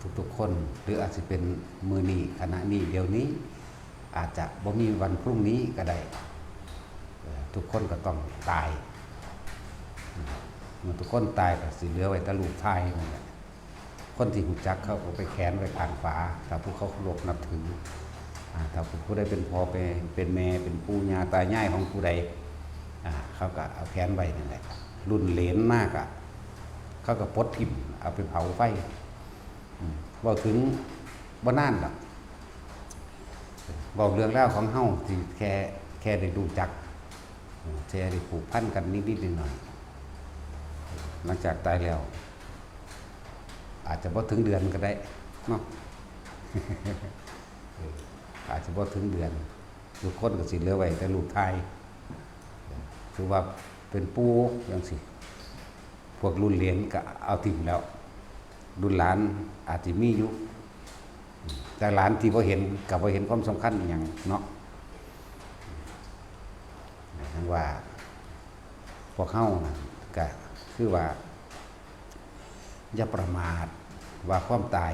ທຸກໆຄົນ ຫຼືອາດຊິເປັນມື້ນີ້ ຂະນະນີ້ ດຽວນີ້ ອາດຈະບໍ່ມີວັນພລຸ່ງນີ້ກໍໄດ້. ເອີ ທຸກຄົນກໍຕ້ອງຕາຍ. ເມື່ອທຸກຄົນຕາຍກໍຊິເຫຼືອໄວ້ແຕ່ຮູບຖ່າຍນັ້ນແຫຼະ. ຄົນທີ່ຮູ້ຈັກເຂົາກໍໄປແຂວນໄວ້ຂ້າງຝາ ຖ້າຜູ້ເຂົາເຄົາລົບນັບຖື. ອາ ຖ້າຜູ້ໃດເປັນພໍ່ເປັນ ເປັນແມ່ ເປັນປູ່ຍ່າຕາຍາຍຂອງຜູ້ໃດ ອາ ເຂົາກໍເອົາແຂວນໄວ້ນັ້ນແຫຼະ. ລຸ້ນເຫຼນມາກໍ ເຂົາກໍປົດຖິ້ມ ເອົາໄປເຜົາໄຟ. ອືມ ເວົ້າເຖິງບໍ່ນານດອກ ເວົ້າເລື່ອງລາວຂອງເຮົາທີ່ແຄ່ ແຄ່ໄດ້ຮູ້ຈັກ ແຄ່ໄດ້ຜູກພັນກັນນິດໆໜ້ອຍໆ. ຫຼັງຈາກຕາຍແລ້ວ ອາດຈະບໍ່ເຖິງເດືອນກໍໄດ້ເນາະ ເອີ ອາດຈະບໍ່ເຖິງເດືອນ. ທຸກຄົນກໍຊິເຫຼືອໄວ້ແຕ່ຮູບຖ່າຍ. ຖືວ່າເປັນປູ່ຈັ່ງຊີ້ ພວກລຸ້ນເຫຼນກໍເອົາຖິ້ມແລ້ວ ລຸ້ນຫຼານອາດຊິມີຢູ່ ແຕ່ຫຼານທີ່ບໍ່ເຫັນກໍບໍ່ເຫັນຄວາມສຳຄັນຫຍັງເນາະ. ຈັ່ງວ່າພວກເຮົານັ້ນກໍຄືວ່າ ຢ່າປະໝາດວ່າຄວາມຕາຍ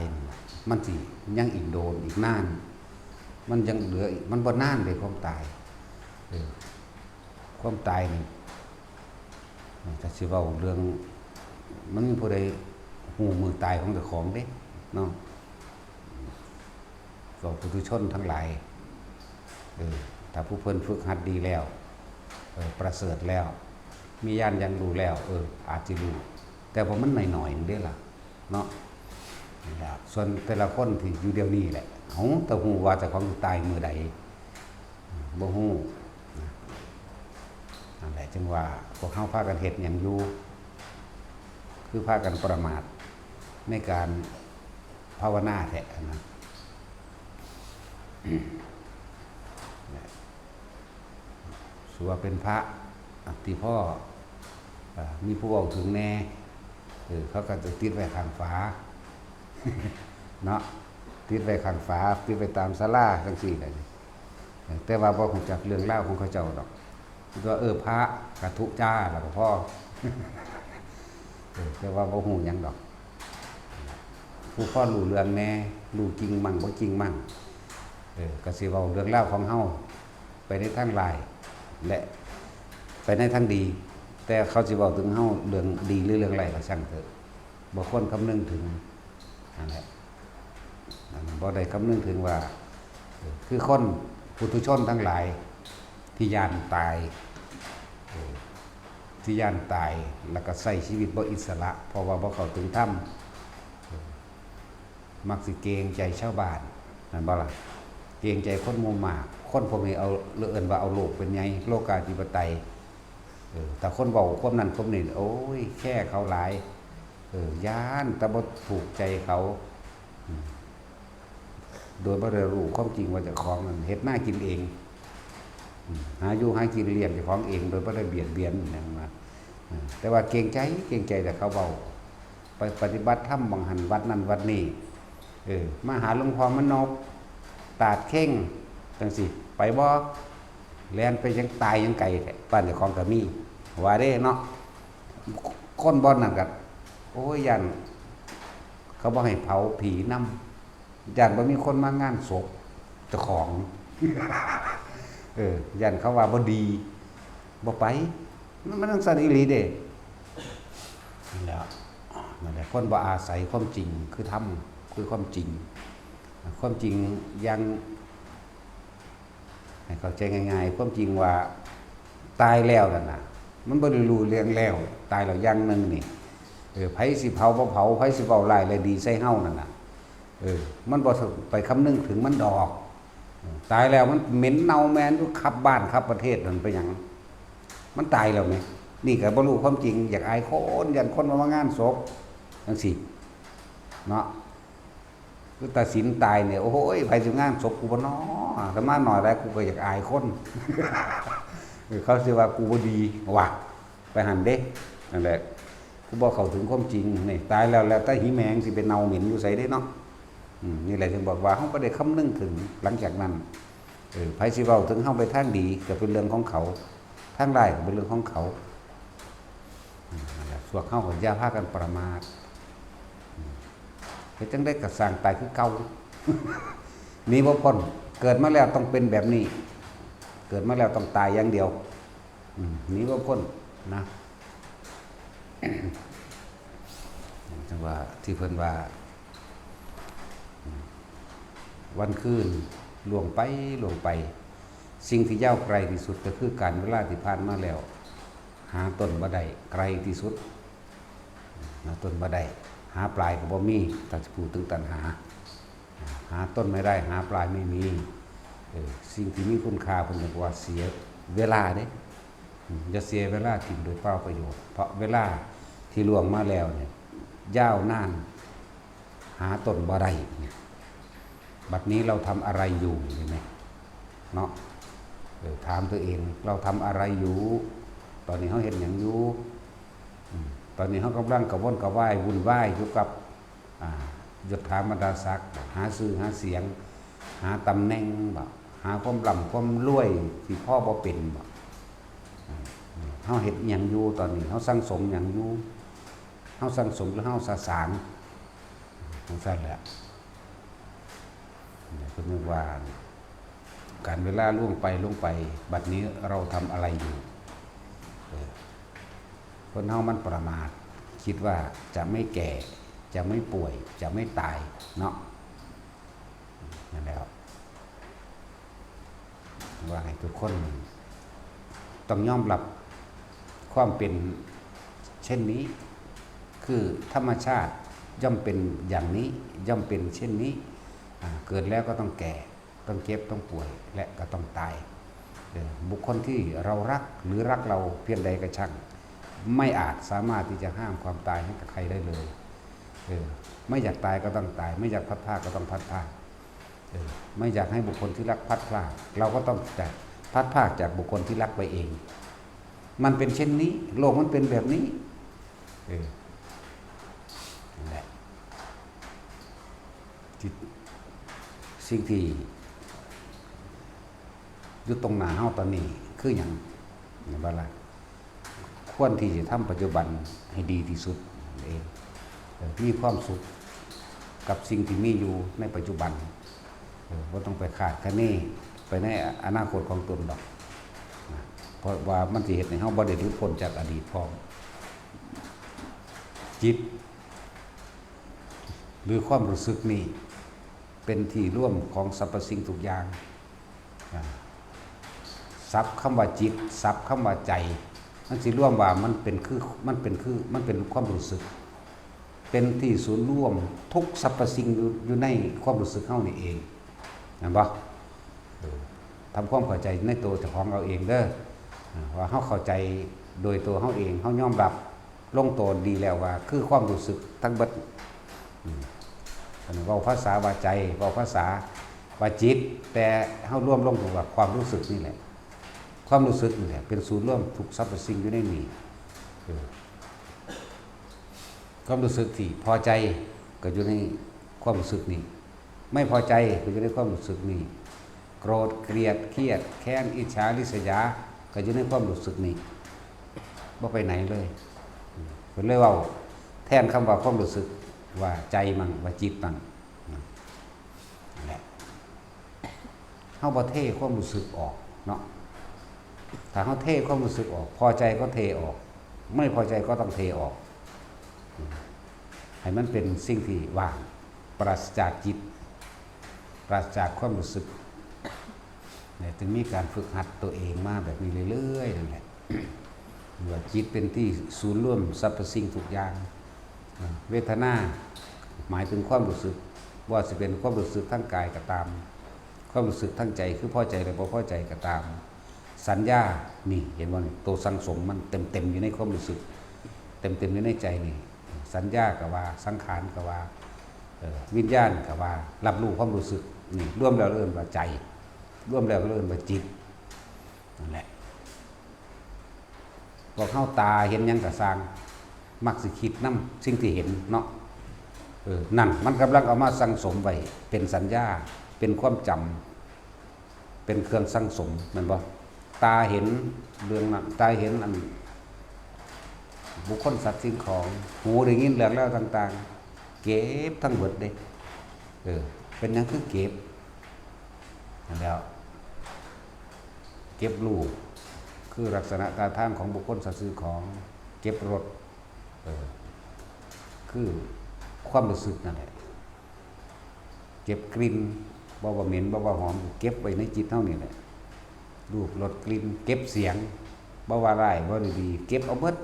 ມັນຊິຍັງອີກໂດນອີກນານ ມັນຍັງເຫຼືອອີກ ມັນບໍ່ນານເດ້ຄວາມຕາຍ. ເອີ ຄວາມຕາຍນີ້ ຖ້າຊິເວົ້າເລື່ອງ ມັນມີຜູ້ໃດຮູ້ມື້ຕາຍຂອງເຈົ້າຂອງເດ້ເນາະ. ພວກປຸຖຸຊົນທັງຫຼາຍ ເອີ ຖ້າຜູ້ເພິ່ນຝຶກຫັດດີແລ້ວ ເອີ ປະເສີດແລ້ວ ມີຍານຢ່າງຮູ້ແລ້ວ ເອີ ອາດຊິຮູ້ ແຕ່ວ່າມັນໜ້ອຍໆເດ້ລະເນາະ. ນີ້ລະ ສ່ວນແຕ່ລະຄົນທີ່ຢູ່ດຽວນີ້ແຫຼະ ເຮົາຕ້ອງຮູ້ວ່າເຈົ້າຂອງຊິຕາຍມື້ໃດ ບໍ່ຮູ້ນະ. ນັ້ນແຫຼະ ຈຶ່ງວ່າພວກເຮົາພາກັນເຮັດຫຍັງຢູ່ ຄືພາກັນປະໝາດໃນການ ພາວະນາແທ້ຫັ້ນນະ. ສະວ່າເປັນພະທີ່ພໍ ເອີ ມີຜູ້ເວົ້າເຖິງແດ່ ເອີ ເຂົາກໍຈະຕິດໄວ້ຂ້າງຝາເນາະ ຕິດໄວ້ຂ້າງຝາ ຕິດໄວ້ຕາມສາລາຈັ່ງຊີ້ແຫຼະ. ເອີ ແຕ່ວ່າບໍ່ຮູ້ຈັກເລື່ອງລາວຂອງເຂົາເຈົ້າດອກ. ຄິດວ່າ ເອີ ພະກະທຸຈາ ແລ້ວກໍພໍ ເອີ ແຕ່ວ່າບໍ່ຮູ້ຫຍັງດອກ. ຜູ້ພໍຮູ້ເລື່ອງແດ່ ຮູ້ຈິງມັ້ງບໍ່ຈິງມັ້ງ ເອີ ກໍຊິເວົ້າເລື່ອງລາວຂອງເຮົາໄປໃນທາງຮ້າຍ ແລະ ໄປໃນທາງດີ ແຕ່ເຂົາຊິເວົ້າເຖິງເຮົາເລື່ອງດີ ຫຼື ເລື່ອງຮ້າຍກໍຊ່າງເຖາະ ບໍ່ຄວນຄຳນຶງເຖິງ ນັ້ນແຫຼະ ອັນບໍ່ໄດ້ຄຳນຶງເຖິງວ່າ ຄືຄົນປຸຖຸຊົນທັງຫຼາຍທີ່ຢ້ານຕາຍ ເອີ ທີ່ຢ້ານຕາຍ ແລ້ວກໍໃຊ້ຊີວິດບໍ່ອິດສະຫຼະ ເພາະວ່າບໍ່ເຂົ້າເຖິງທຳ ເອີ ມັກຊິເກງໃຈຊາວບ້ານ ແມ່ນບໍ່ລະ? ເກງໃຈຄົນໝູ່ມາກ ຄົນພວກນີ້ເອົາ ເອີ້ນວ່າເອົາໂລກເປັນໃຫຍ່ ໂລກາທິປະໄຕ. ເອີ ຖ້າຄົນເວົ້າຄວາມນັ້ນຄວາມນີ້ ໂອ້ຍ ແຄເຂົາຫຼາຍ ເອີ ຢ້ານແຕ່ບໍ່ຖືກໃຈເຂົາ ອືມ ໂດຍບໍ່ໄດ້ຮູ້ຄວາມຈິງວ່າເຈົ້າຂອງນັ້ນເຮັດນາກິນເອງ ອືມ ຫາຢູ່ຫາກິນລ້ຽງເຈົ້າຂອງເອງ ໂດຍບໍ່ໄດ້ບຽດບຽນຫຍັງນະ ເອີ ແຕ່ວ່າເກງໃຈ ເກງໃຈແຕ່ເຂົາເວົ້າ ໄປປະຕິບັດທຳໝ່ອງຫັ້ນວັດນັ້ນວັດນີ້ ເອີ ມາຫາຫຼວງພໍ່ມະນົບ ຕາດເຄັງ ຈັ່ງຊີ້ ໄປບໍ່? ແລ່ນໄປຍັງຕາຍຍັງໄກແທ້ ບ້ານເຈົ້າຂອງກໍມີ ວ່າເດ້ເນາະ. ຄົນບ່ອນນັ້ນກໍ ໂອ້ຍ ຢ້ານເຂົາບໍ່ໃຫ້ເຜົາຜີນຳ ຢ້ານບໍ່ມີຄົນມາງານສົບເຈົ້າຂອງ ເອີ ຢ້ານເຂົາວ່າບໍ່ດີ ບໍ່ໄປ ມັນ ມັນຈັ່ງຊັ້ນອີ່ຫຼີເດ້. ນັ້ນແຫຼະ ນັ້ນແຫຼະ ຄົນບໍ່ອາໄສຄວາມຈິງ ຄືທຳ ຄືຄວາມຈິງ ຄວາມຈິງຢ່າງ ໃຫ້ເຂົ້າໃຈງ່າຍໆ ຄວາມຈິງວ່າຕາຍແລ້ວນັ້ນນະ ມັນບໍ່ໄດ້ຮູ້ເລື່ອງແລ້ວ ຕາຍແລ້ວຢ່າງໜຶ່ງນີ້ ເອີ ໃຜຊິເຜົາບໍ່ເຜົາ ໃຜຊິເວົ້າຮ້າຍແລະດີໃສ່ເຮົານັ້ນນະ ເອີ ມັນບໍ່ໄປຄຳນຶງເຖິງມັນດອກ. ເອີ ຕາຍແລ້ວມັນເໝັນເນົ່າແມ່ນຢູ່ ຂັບບ້ານຂັບປະເທດນັ້ນໄປຫຍັງ ມັນຕາຍແລ້ວແໝ. ນີ້ກໍບໍ່ຮູ້ຄວາມຈິງ ຢາກອາຍຄົນ ຢ້ານຄົນມາ ມາງານສົບ ຈັ່ງຊີ້ເນາະ. ຄືຕາສິນຕາຍນີ້ ໂອ້ຍ ໃຜຊິງານສົບກູບໍ່ນໍ ອາດຕະມາໜ້ອຍຫຼາຍ ກູກໍຢາກອາຍຄົນ ເອີ ເຂົາຊິວ່າກູບໍ່ດີວ່າ ໄປຫັ້ນເດ້. ນັ້ນແຫຼະ ຄືບໍ່ເຂົ້າເຖິງຄວາມຈິງນີ້ ຕາຍແລ້ວ ແລ້ວແຕ່ຫິແມງຊິໄປເນົ່າເໝັນຢູ່ໃສເດ້ເນາະ. ອືມ ນີ້ແຫຼະຈຶ່ງບອກວ່າ ເຮົາບໍ່ໄດ້ຄຳນຶງເຖິງ ຫຼັງຈາກນັ້ນ ເອີ ໃຜຊິເວົ້າເຖິງເຮົາໄປທາງດີ ກໍເປັນເລື່ອງຂອງເຂົາ ທາງຮ້າຍກໍເປັນເລື່ອງຂອງເຂົາ. ອືມ ນັ້ນແຫຼະ ພວກເຮົາກໍຢ່າພາກັນປະໝາດ. ອືມ ເຮັດຈັ່ງໃດກໍສ້າງຕາຍຄືເກົ່າ ໜີບໍ່ພົ້ນ. ເກີດມາແລ້ວຕ້ອງເປັນແບບນີ້ ເກີດມາແລ້ວຕ້ອງຕາຍຢ່າງດຽວ ອືມ ໜີບໍ່ພົ້ນນະ. ຈັ່ງວ່າທີ່ເພິ່ນວ່າ ອືມ ວັນຄືນລ່ວງໄປ ລ່ວງໄປ ສິ່ງທີ່ຍາວໄກທີ່ສຸດກໍຄືການເວລາທີ່ຜ່ານມາແລ້ວ ຫາຕົ້ນບໍ່ໄດ້ ໄກທີ່ສຸດ ຫາຕົ້ນບໍ່ໄດ້ ຫາປາຍກໍບໍ່ມີ. ຖ້າຊິເວົ້າເຖິງຕັນຫາ ຫາຕົ້ນໄມ່ໄດ້ ຫາປາຍໄມ່ມີ. ເອີ ສິ່ງທີ່ມີຄຸນຄ່າເພິ່ນເອີ້ນວ່າເສຍເວລາເດ້. ອືມ ຢ່າເສຍເວລາຖິ້ມໂດຍເປົ່າປະໂຫຍດ ເພາະເວລາທີ່ລ່ວງມາແລ້ວນີ້ຍາວນານ ຫາຕົ້ນບໍ່ໄດ້. ບັດນີ້ເຮົາທຳອະໄລຢູ່ ເຫັນໄໝເນາະ? ເອີ ຖາມຕົວເອງ ເຮົາທຳອະໄລຢູ່? ຕອນນີ້ເຮົາເຮັດຫຍັງຢູ່? ອືມ ຕອນນີ້ເຮົາກຳລັງກະວົນກະວາຍວຸ່ນວາຍຢູ່ກັບ ອາ ຍົດຖາບັນດາສັກ ຫາຊື່ຫາສຽງ ຫາຕຳແໜ່ງບໍ ຫາຄວາມລ່ຳຄວາມລວຍທີ່ພໍບໍ່ເປັນບໍ? ອາ ເຮົາເຮັດອີ່ຫຍັງຢູ່ຕອນນີ້? ເຮົາສັ່ງສົມຫຍັງຢູ່? ເຮົາສັ່ງສົມ ຫຼື ເຮົາສະສາງ? ຈັ່ງຊັ້ນແຫຼະ. ເພິ່ນເອີ້ນວ່າ ການເວລາລ່ວງໄປ ລ່ວງໄປ ບັດນີ້ເຮົາທຳອະໄລຢູ່? ເອີ ຄົນເຮົາມັນປະໝາດ ຄິດວ່າຈະໄມ່ແກ່ ຈະໄມ່ປ່ວຍ ຈະໄມ່ຕາຍເນາະ. ນັ້ນແຫຼະ ວ່າໃຫ້ທຸກຄົນຕ້ອງຍອມຮັບຄວາມເປັນເຊັ່ນນີ້ ຄືທຳມະຊາດຍ່ອມເປັນຢ່າງນີ້ ຍ່ອມເປັນເຊັ່ນນີ້. ອາ ເກີດແລ້ວກໍຕ້ອງແກ່ ຕ້ອງເຈັບ ຕ້ອງປ່ວຍ ແລະ ກໍຕ້ອງຕາຍ. ເອີ ບຸກຄົນທີ່ເຮົາຮັກ ຫຼື ຮັກເຮົາພຽງໃດກໍຊ່າງ ໄມ່ອາດສາມາດທີ່ຈະຫ້າມຄວາມຕາຍໃຫ້ກັບໃຜໄດ້ເລີຍ. ເອີ ໄມ່ຢາກຕາຍກໍຕ້ອງຕາຍ ໄມ່ຢາກພັດພາກກໍຕ້ອງພັດພາກ. ເອີ ໄມ່ຢາກໃຫ້ບຸກຄົນທີ່ຮັກພັດພາກ ເຮົາກໍຕ້ອງຈະພັດພາກຈາກບຸກຄົນທີ່ຮັກໄປເອງ. ມັນເປັນເຊັ່ນນີ້ ໂລກມັນເປັນແບບນີ້. ເອີ ນັ້ນແຫຼະ ທີ່ ສິ່ງທີ່ຢູ່ຕົງໜ້າເຮົາຕອນນີ້ຄືຫຍັງ? ແມ່ນບໍ່ລະ? ຄວນທີ່ຈະທຳປັດຈຸບັນໃຫ້ດີທີ່ສຸດນັ້ນເອງ. ເອີ ມີຄວາມສຸກກັບສິ່ງທີ່ມີຢູ່ໃນປັດຈຸບັນ. ເອີ ບໍ່ຕ້ອງໄປຄາດຄະເນໄປໃນອະນາຄົດຂອງຕົນດອກນະ ເພາະວ່າມັນຊິເຮັດໃຫ້ເຮົາບໍ່ໄດ້ຫຼຸດພົ້ນຈາກອະດີດພ້ອມ. ຈິດ ຫຼື ຄວາມຮູ້ສຶກນີ້ ເປັນທີ່ລວມຂອງສັບພະສິ່ງທຸກຢ່າງ. ອາ ສັບຄຳວ່າຈິດ ສັບຄຳວ່າໃຈ ມັນຊິລວມວ່າມັນເປັນຄື ມັນເປັນຄື ມັນເປັນຄວາມຮູ້ສຶກ ເປັນທີ່ສູນລວມທຸກສັບພະສິ່ງຢູ່ ຢູ່ໃນຄວາມຮູ້ສຶກເຮົານີ້ເອງ ແມ່ນບໍ່? ເອີ ທຳຄວາມເຂົ້າໃຈໃນໂຕເຈົ້າຂອງເຮົາເອງເດີ ອາ ວ່າເຮົາເຂົ້າໃຈໂດຍໂຕເຮົາເອງ ເຮົາຍອມຮັບ ລົງໂຕດີແລ້ວວ່າຄືຄວາມຮູ້ສຶກທັງເບິດ. ອືມ ອັນນີ້ເວົ້າພາສາວ່າໃຈ ເວົ້າພາສາວ່າຈິດ ແຕ່ເຮົາລວມລົງວ່າຄວາມຮູ້ສຶກນີ້ແຫຼະ ຄວາມຮູ້ສຶກນີ້ແຫຼະເປັນສູນລວມທຸກສັບພະສິ່ງຢູ່ໃນນີ້. ເອີ ຄວາມຮູ້ສຶກທີ່ພໍໃຈກໍຢູ່ໃນຄວາມຮູ້ສຶກນີ້ ໄມ່ພໍໃຈກໍຢູ່ໃນຄວາມຮູ້ສຶກນີ້ ໂກຣດ ກຽດ ຄຽດ ແຄ້ນ ອິດສາ ລິດສະຍາ ກໍຢູ່ໃນຄວາມຮູ້ສຶກນີ້ ບໍ່ໄປໃນເລີຍ. ເພິ່ນເລີຍເວົ້າແທນຄຳວ່າຄວາມຮູ້ສຶກວ່າໃຈມັ້ງ ວ່າຈິດມັ້ງ ນັ້ນແຫຼະ. ເຮົາບໍ່ເທຄວາມຮູ້ສຶກອອກເນາະ. ຖ້າເຮົາເທຄວາມຮູ້ສຶກອອກ ພໍໃຈກໍເທອອກ ໄມ່ພໍໃຈກໍຕ້ອງເທອອກ ໃຫ້ມັນເປັນສິ່ງທີ່ວ່າງ ປາສະຈາກຈິດ ປາສະຈາກຄວາມຮູ້ສຶກ ແລະ ຈຶ່ງມີການຝຶກຫັດຕົວເອງມາແບບນີ້ເລື້ອຍໆ ນັ້ນແຫຼະ ວ່າຈິດເປັນທີ່ສູນລວມສັບພະສິ່ງທຸກຢ່າງ. ເວທະນາ ໝາຍເຖິງຄວາມຮູ້ສຶກ ບໍ່ວ່າຊິເປັນຄວາມຮູ້ສຶກທາງກາຍກໍຕາມ ຄວາມຮູ້ສຶກທາງໃຈ ຄືພໍໃຈ ແລະ ບໍ່ພໍໃຈກໍຕາມ. ສັນຍາ ນີ້ ເຫັນບໍ່ນີ້? ໂຕສັງສົມມັນເຕັມໆຢູ່ໃນຄວາມຮູ້ສຶກ ເຕັມໆຢູ່ໃນໃຈນີ້. ສັນຍາກໍວ່າ ສັງຂານກໍວ່າ ເອີ ວິນຍານກໍວ່າ ຮັບຮູ້ຄວາມຮູ້ສຶກ ນີ້ ລວມແລ້ວເອີ້ນວ່າໃຈ ລວມແລ້ວກໍເອີ້ນວ່າຈິດ ນັ້ນແຫຼະ. ພວກເຮົາຕາເຫັນຫຍັງກໍຊ່າງ ມັກຊິຄິດນຳສິ່ງທີ່ເຫັນເນາະ. ເອີ ນັ້ນ ມັນກຳລັງເອົາມາສັງສົມໄວ້ ເປັນສັນຍາ ເປັນຄວາມຈຳ ເປັນເຄື່ອງສັງສົມ ແມ່ນບໍ່? ຕາເຫັນເລື່ອງນັ້ນ ຕາເຫັນອັນ ບຸກຄົນ ສັດ ສິ່ງຂອງ ຫູໄດ້ຍິນເລື່ອງລາວຕ່າງໆ ເກັບທັງເບິດເດ້. ເອີ ເປັນຫຍັງຄືເກັບ? ນັ້ນແຫຼະ ເກັບຮູບ ຄືລັກສະນະທ່າທາງຂອງບຸກຄົນ ສັດ ສິ່ງຂອງ, ເກັບລົດ ເອີ ຄືຄວາມຮູ້ສຶກນັ້ນແຫຼະ. ເກັບກິ່ນ ບໍ່ວ່າເໝັນ ບໍ່ວ່າຫອມ ເກັບໄວ້ໃນຈິດເຮົານີ້ແຫຼະ. ຮູບ ລົດ ກິ່ນ ເກັບສຽງ ບໍ່ວ່າຮ້າຍ ບໍ່ວ່າດີ ເກັບເອົາເບິດ.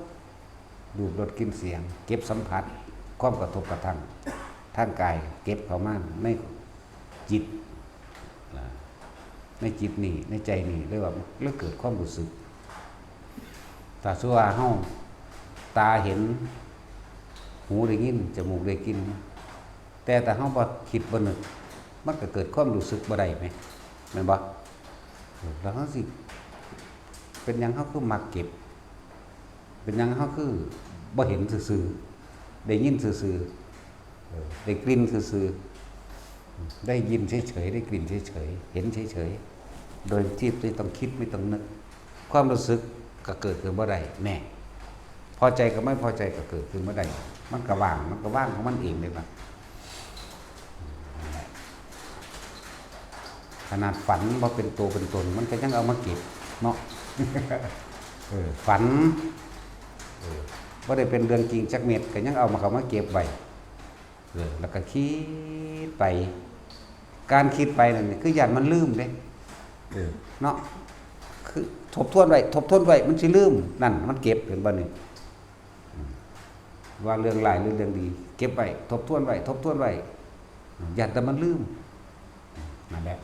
ຮູບ ລົດ ກິ່ນ ສຽງ ເກັບສຳຜັດ ຄວາມກະທົບກະທົ່ງທາງກາຍ ເກັບເຂົ້າມາໃນຈິດ ໃນຈິດນີ້ ໃນໃຈນີ້ ເລີຍວ່າ ເລີຍເກີດຄວາມຮູ້ສຶກ. ຖ້າສົມມຸດວ່າເຮົາ ຕາເຫັນ ຫູໄດ້ຍິນ ຈະມູກໄດ້ກິ່ນ ແຕ່ຖ້າເຮົາບໍ່ຄິດບໍ່ນຶກ ມັນກໍເກີດຄວາມຮູ້ສຶກບໍ່ໄດ້ແໝ ແມ່ນບໍ່? ແລ້ວເຮົາຊິ ເປັນຫຍັງເຮົາຄືມັກເກັບ? ເປັນຫຍັງເຮົາຄືບໍ່ເຫັນຊື່ໆ ໄດ້ຍິນຊື່ໆ ເອີ ໄດ້ກິ່ນຊື່ໆ ໄດ້ຍິນເສີຍໆ ໄດ້ກິ່ນເສີຍໆ ເຫັນເສີຍໆ ໂດຍທີ່ບໍ່ຕ້ອງຄິດ ບໍ່ຕ້ອງນຶກ ຄວາມຮູ້ສຶກກໍເກີດຂຶ້ນບໍ່ໄດ້ແນ່. ພໍໃຈກັບບໍ່ພໍໃຈກໍເກີດຂຶ້ນບໍ່ໄດ້ ມັນກໍວ່າງ ມັນກໍວ່າງຂອງມັນເອງເດ້. ຂະໜາດຝັນບໍ່ເປັນໂຕເປັນຕົນ ມັນກໍຍັງເອົາມາເກັບເນາະ. ເອີ ຝັນ ເອີ ບໍ່ໄດ້ເປັນເລື່ອງຈິງຈັກເມັດ ກໍຍັງເອົາມາ ເຂົ້າມາເກັບໄວ້. ເອີ ແລ້ວກໍຄິດໄປ ການຄິດໄປນັ້ນຄືຢ້ານມັນລືມເດ້ ເອີ ເນາະ ຄືທົບທວນໄວ້ ທົບທວນໄວ້ ມັນຊິລືມ ນັ້ນ ມັນເກັບ ເຫັນບໍ່ນີ້? ອືມ ວ່າເລື່ອງຮ້າຍ ຫຼື ເລື່ອງດີ ເກັບໄວ້ ທົບທວນໄວ້ ທົບທວນໄວ້ ຢ້ານແຕ່ມັນລືມ. ນັ້ນແຫຼະ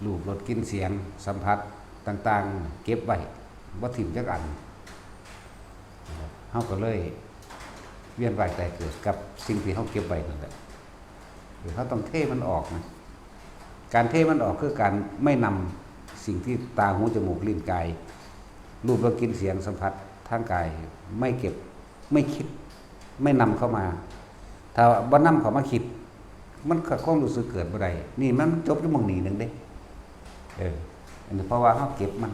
ຮູບ ລົດ ກິ່ນ ສຽງ ສຳຜັດຕ່າງໆ ເກັບໄວ້ ບໍ່ຖິ້ມຈັກອັນ. ເຮົາກໍເລີຍວຽນວ່າຍຕາຍເກີດກັບສິ່ງທີ່ເຮົາເກັບໄວ້ນັ້ນແຫຼະ. ເຮົາຕ້ອງເທມັນອອກນະ. ການເທມັນອອກຄືການໄມ່ນຳສິ່ງທີ່ຕາ ຫູ ຈະມູກ ລີ້ນ ກາຍ ຮູບ ລົດ ກິ່ນ ສຽງ ສຳຜັດທາງກາຍ ໄມ່ເກັບ ໄມ່ຄິດ ໄມ່ນຳເຂົ້າມາ. ຖ້າບໍ່ນຳເຂົ້າມາຄິດ ມັນກໍຄວາມຮູ້ສຶກເກີດບໍ່ໄດ້. ນີ້ມັນຈົບຢູ່ໝ່ອງນີ້ໜຶ່ງເດ້. ເອີ ອັນນີ້ເພາະວ່າເຮົາເກັບມັນ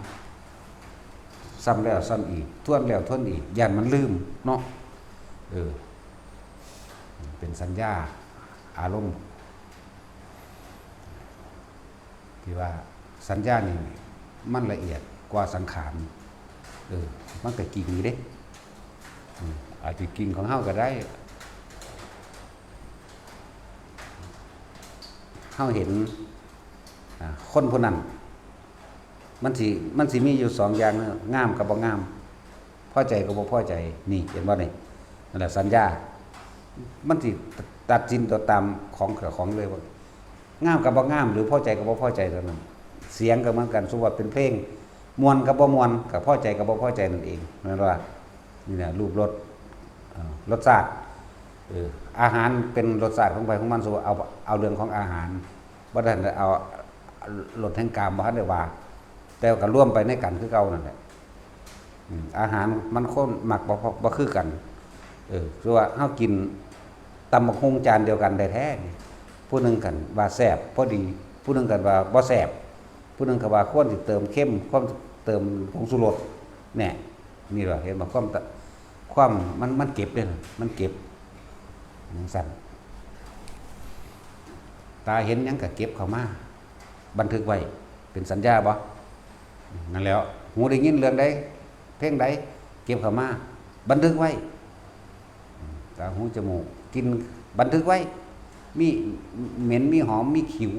ຊ້ຳແລ້ວຊ້ຳອີກ ທວນແລ້ວທວນອີກ ຢ້ານມັນລືມເນາະ. ເອີ ເປັນສັນຍາອາລົມ ທີ່ວ່າສັນຍານີ້ມັນລະອຽດກວ່າສັງຂານ. ເອີ ມັນກໍຈິງຢູ່ເດ້ ອືມ ອາດຈະຈິງຂອງເຮົາກໍໄດ້. ເຮົາເຫັນ ອາ ຄົນຜູ້ນັ້ນ ມັນຊິ ມັນຊິມີຢູ່ສອງຢ່າງເນາະ ງາມກັບບໍ່ງາມ ພໍໃຈກັບບໍ່ພໍໃຈ ນີ້ ເຫັນບໍ່ນີ້? ນັ້ນແຫຼະ ສັນຍາ ມັນຊິຕັດສິນເອົາຕາມຂອງເຈົ້າຂອງເລີຍວ່າ ງາມກັບບໍ່ງາມ ຫຼື ພໍໃຈກັບບໍ່ພໍໃຈເທົ່ານັ້ນ. ສຽງກໍເໝືອນກັນ ສົມມຸດວ່າເປັນເພງ ມ່ວນກັບບໍ່ມ່ວນ ກໍພໍໃຈກັບບໍ່ພໍໃຈນັ້ນເອງ ແມ່ນບໍ່ລະ? ນີ້ແຫຼະ ຮູບ ລົດ ເອີ ລົດຊາດ ເອີ ອາຫານເປັນລົດຊາດຂອງໃຜຂອງມັນ. ສົມມຸດເອົາ ເອົາເລື່ອງຂອງອາຫານ ບໍ່ທັນໄດ້ເອົາ ລົດແຫ່ງກາມ ບໍ່ທັນໄດ້ວ່າ ແຕ່ວ່າກໍລວມໄປໃນກັນຄືເກົ່ານັ້ນແຫຼະ. ອາຫານມັນຄົນມັກບໍ່ ບໍ່ຄືກັນ. ເອີ ຄືວ່າເຮົາກິນຕຳບັກຫຸ່ງຈານດຽວກັນແທ້ໆ ຜູ້ໜຶ່ງກໍວ່າແຊບພໍດີ ຜູ້ໜຶ່ງກໍວ່າບໍ່ແຊບ ຜູ້ໜຶ່ງກໍວ່າຄວນຊິເຕີມເຄັມ ຄວນຊິເຕີມຜົງຊູລົດ ແນ່. ນີ້ລະ ເຫັນບໍ່? ຄວາມ ຄວາມມັນ ມັນເກັບເດ້ ມັນເກັບຈັ່ງຊັ້ນ. ຕາເຫັນຫຍັງກໍເກັບເຂົ້າມາ ບັນທຶກໄວ້ ເປັນສັນຍາບໍ່? ນັ້ນແຫຼະ ຫູໄດ້ຍິນເລື່ອງໃດ ເພງໃດ ເກັບເຂົ້າມາ ບັນທຶກໄວ້. ຕາ ຫູ ຈະມູກ ກິ່ນ ບັນທຶກໄວ້ ມີເໝັນ ມີຫອມ ມີຂິວ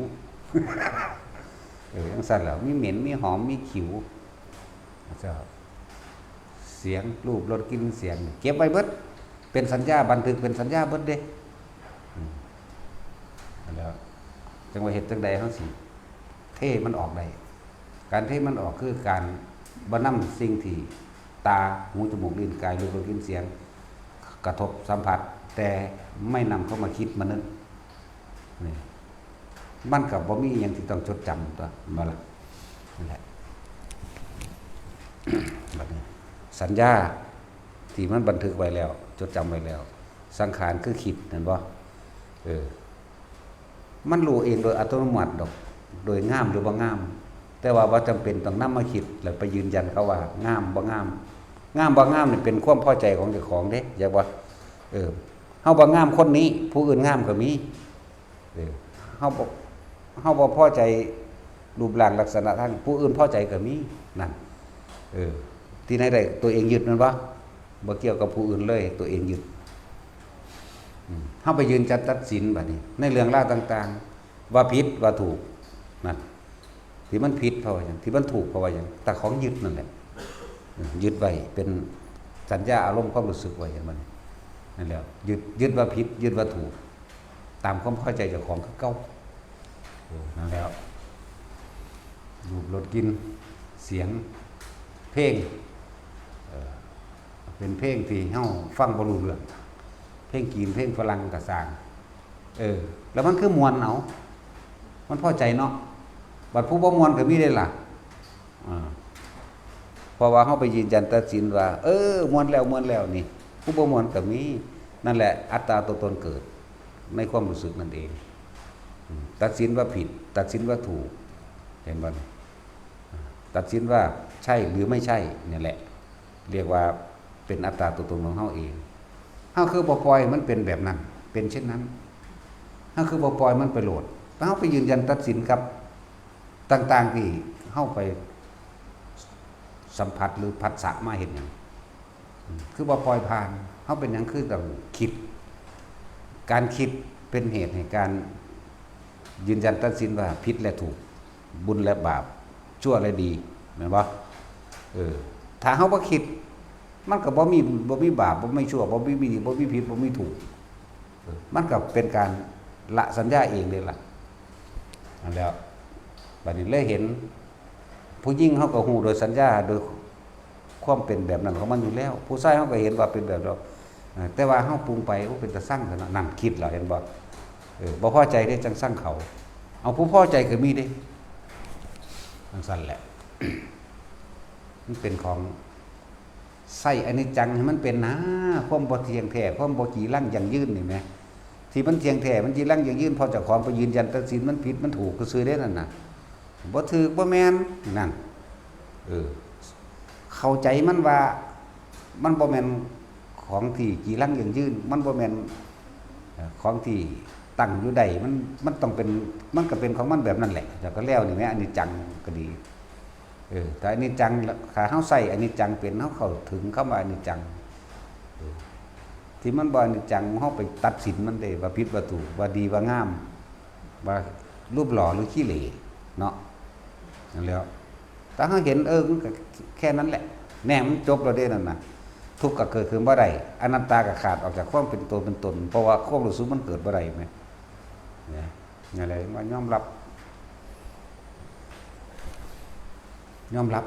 ເອີ ຈັ່ງຊັ້ນແຫຼະ ມີເໝັນ ມີຫອມ ມີຂິວ ເຈົ້າ. ສຽງ ຮູບ ລົດ ກິ່ນ ສຽງ ເກັບໄວ້ເບິດ ເປັນສັນຍາ ບັນທຶກເປັນສັນຍາເບິດເດ້. ອືມ ແລ້ວຈັ່ງວ່າເຮັດຈັ່ງໃດເຮົາຊິເທມັນອອກໄດ້? ການເທມັນອອກຄືການບໍ່ນຳສິ່ງທີ່ຕາ ຫູ ຈະມູກ ລີ້ນ ກາຍ ຮູບ ລົດ ກິ່ນ ສຽງ ກະທົບສຳຜັດ ແຕ່ໄມ່ນຳເຂົ້າມາຄິດມານຶກ ນີ້ ມັນກໍບໍ່ມີຫຍັງທີ່ຕ້ອງຈົດຈຳຕົວະ ແມ່ນບໍ່ລະ? ນັ້ນແຫຼະ ບັດນີ້ ສັນຍາທີ່ມັນບັນທຶກໄວ້ແລ້ວ ຈົດຈຳໄວ້ແລ້ວ ສັງຂານຄືຄິດ ແມ່ນບໍ່? ເອີ ມັນຮູ້ເອງໂດຍອັດຕະໂນມັດດອກ ໂດຍງາມ ຫຼື ບໍ່ງາມ ແຕ່ວ່າບໍ່ຈຳເປັນຕ້ອງນຳມາຄິດ ແລ້ວໄປຢືນຢັນເຂົາວ່າງາມ ບໍ່ງາມ. ງາມ ບໍ່ງາມນີ້ເປັນຄວາມພໍໃຈຂອງເຈົ້າຂອງເດ້ ເຫັນບໍ່? ເອີ ເຮົາບໍ່ງາມຄົນນີ້ ຜູ້ອື່ນງາມກໍມີ. ເອີ ເຮົາບໍ່ ເຮົາບໍ່ພໍໃຈຮູບຮ່າງລັກສະນະທາງ ຜູ້ອື່ນພໍໃຈກໍມີ. ນັ້ນ ເອີ ທີ່ໃນໃດຕົວເອງຍຶດແມ່ນບໍ່? ບໍ່ກ່ຽວກັບຜູ້ອື່ນເລີຍ ຕົວເອງຍຶດ. ອືມ ເຮົາໄປຢືນຈັດຕັດສິນບາດນີ້ ໃນເລື່ອງລາວຕ່າງໆ ວ່າຜິດວ່າຖືກ. ນັ້ນ ທີ່ມັນຜິດເພາະວ່າຫຍັງ? ທີ່ມັນຖືກເພາະວ່າຫຍັງ? ຕາຂອງຍຶດນັ້ນແຫຼະ. ເອີ ຍຶດໄວ້ເປັນສັນຍາອາລົມຄວາມຮູ້ສຶກໄວ້ ເຫັນບໍ່ນີ້? ນັ້ນແຫຼະ ຍຶດ ຍຶດວ່າຜິດ ຍຶດວ່າຖືກ ຕາມຄວາມພໍໃຈເຈົ້າຂອງຄືເກົ່າ. ເອີ ນັ້ນແຫຼະ ຮູບ ລົດ ກິ່ນ ສຽງ ເພງ ເອີ ເປັນເພງທີ່ເຮົາຟັງບໍ່ຮູ້ເລື່ອງ ເພງຈີນ ເພງຝຣັ່ງກໍຊ່າງ. ເອີ ແລ້ວມັນຄືມ່ວນເອົາ ມັນພໍໃຈເນາະ. ບັດຜູ້ບໍ່ມ່ວນກໍມີເດ້ລະ. ອາ ເພາະວ່າເຮົາໄປຢືນຢັນຕັດສິນວ່າ ເອີ ມ່ວນແລ້ວ ມ່ວນແລ້ວນີ້ ຜູ້ບໍ່ມ່ວນກໍມີ. ນັ້ນແຫຼະ ອັດຕາຕົວຕົນເກີດໃນຄວາມຮູ້ສຶກນັ້ນເອງ. ອາ ຕັດສິນວ່າຜິດ ຕັດສິນວ່າຖືກ ເຫັນບໍ່? ຕັດສິນວ່າໃຊ່ຫຼືໄມ່ໃຊ່ນີ້ແຫຼະ ຮຽກວ່າເປັນອັດຕາຕົວຕົນຂອງເຮົາເອງ. ເຮົາຄືບໍ່ປ່ອຍໃຫ້ມັນເປັນແບບນັ້ນ ເປັນເຊັ່ນນັ້ນ? ເຮົາຄືບໍ່ປ່ອຍມັນໄປໂລດ? ແຕ່ເຮົາໄປຢືນຢັນຕັດສິນກັບຕ່າງໆທີ່ເຮົາໄປສຳຜັດ ຫຼື ພັດສະມາເຮັດຫຍັງ? ອືມ ຄືບໍ່ປ່ອຍຜ່ານ? ເຮົາເປັນຫຍັງຄືຕ້ອງຄິດ? ການຄິດເປັນເຫດໃຫ້ການຢືນຢັນຕັດສິນວ່າຜິດ ແລະ ຖືກ. ບຸນ ແລະ ບາບ ຊົ່ວ ແລະ ດີ ແມ່ນບໍ່? ເອີ ຖ້າເຮົາບໍ່ຄິດ ມັນກໍບໍ່ມີ ບໍ່ມີບາບ ບໍ່ມີຊົ່ວ ບໍ່ມີ ບໍ່ມີຜິດ ບໍ່ມີຖືກ. ເອີ ມັນກໍເປັນການລະສັນຍາເອງເດ້ລະ. ນັ້ນແຫຼະ ບາດນີ້ເລີຍເຫັນ ຜູ້ຍິງເຮົາກໍຮູ້ໂດຍສັນຍາ ໂດຍ ຄວາມເປັນແບບນັ້ນຂອງມັນຢູ່ແລ້ວ. ຜູ້ຊາຍເຮົາກໍເຫັນວ່າເປັນແບບນັ້ນ ເອີ ແຕ່ວ່າເຮົາປຸງໄປ ໂອ້ ເປັນຕາຊັງຊັ້ນເນາະ. ນັ້ນ ຄິດແລ້ວ ເຫັນບໍ່? ເອີ ບໍ່ພໍໃຈເດ້ ຈັ່ງຊັງເຂົາ. ເອົາ ຜູ້ພໍໃຈກໍມີເດ້. ຈັ່ງຊັ້ນແຫຼະ ມັນເປັນຂອງ ໃຊ້ອະນິດຈັງໃຫ້ມັນເປັນນາ ຄວາມບໍ່ທ່ຽງແທ້ ຄວາມບໍ່ຈີລັງຢັ້ງຢືນນີ້ແໝ ທີ່ມັນທ່ຽງແທ້ ມັນຈີລັງຢັ້ງຢືນ ເພາະເຈົ້າຂອງໄປຢືນຢັນຕັດສິນມັນຜິດມັນຖືກຊື່ໆເດ້ນັ້ນນະ. ບໍ່ຖືກ ບໍ່ແມ່ນ ນັ້ນ ເອີ ເຂົ້າໃຈມັນວ່າ ມັນບໍ່ແມ່ນຂອງທີ່ຈີລັງຢັ້ງຢືນ ມັນບໍ່ແມ່ນ ເອີ ຂອງທີ່ຕັ້ງຢູ່ໄດ້ ມັນ ມັນຕ້ອງເປັນ ມັນກໍເປັນຂອງມັນແບບນັ້ນແຫຼະ ແລ້ວກໍແລ້ວນີ້ແໝ ອະນິດຈັງກໍດີ. ເອີ ຖ້າອະນິດຈັງ ຖ້າເຮົາໃຊ້ອະນິດຈັງເປັນ ເຮົາເຂົ້າເຖິງຄຳວ່າອະນິດຈັງ. ເອີ ທີ່ມັນບໍ່ອະນິດຈັງ ເຮົາໄປຕັດສິນມັນເດ້ ວ່າຜິດວ່າຖືກ ວ່າດີວ່າງາມ ວ່າຮູບຫຼໍ່ຫຼືຂີ້ເຫຼເນາະ. ນັ້ນແຫຼະ ຖ້າເຮົາເຫັນ ເອີ ມັນກໍແຄ່ນັ້ນແຫຼະ ແນ່ ມັນຈົບແລ້ວເດ້ນັ້ນນະ. ທຸກກໍເກີດຂຶ້ນບໍ່ໄດ້ ອະນັດຕາກໍຂາດອອກຈາກຄວາມເປັນຕົວເປັນຕົນ ເພາະວ່າຄວາມຮູ້ສຶກມັນເກີດບໍ່ໄດ້ແມ່ນ ນະ. ນັ້ນແຫຼະ ວ່າຍອມຮັບ ຍອມຮັບ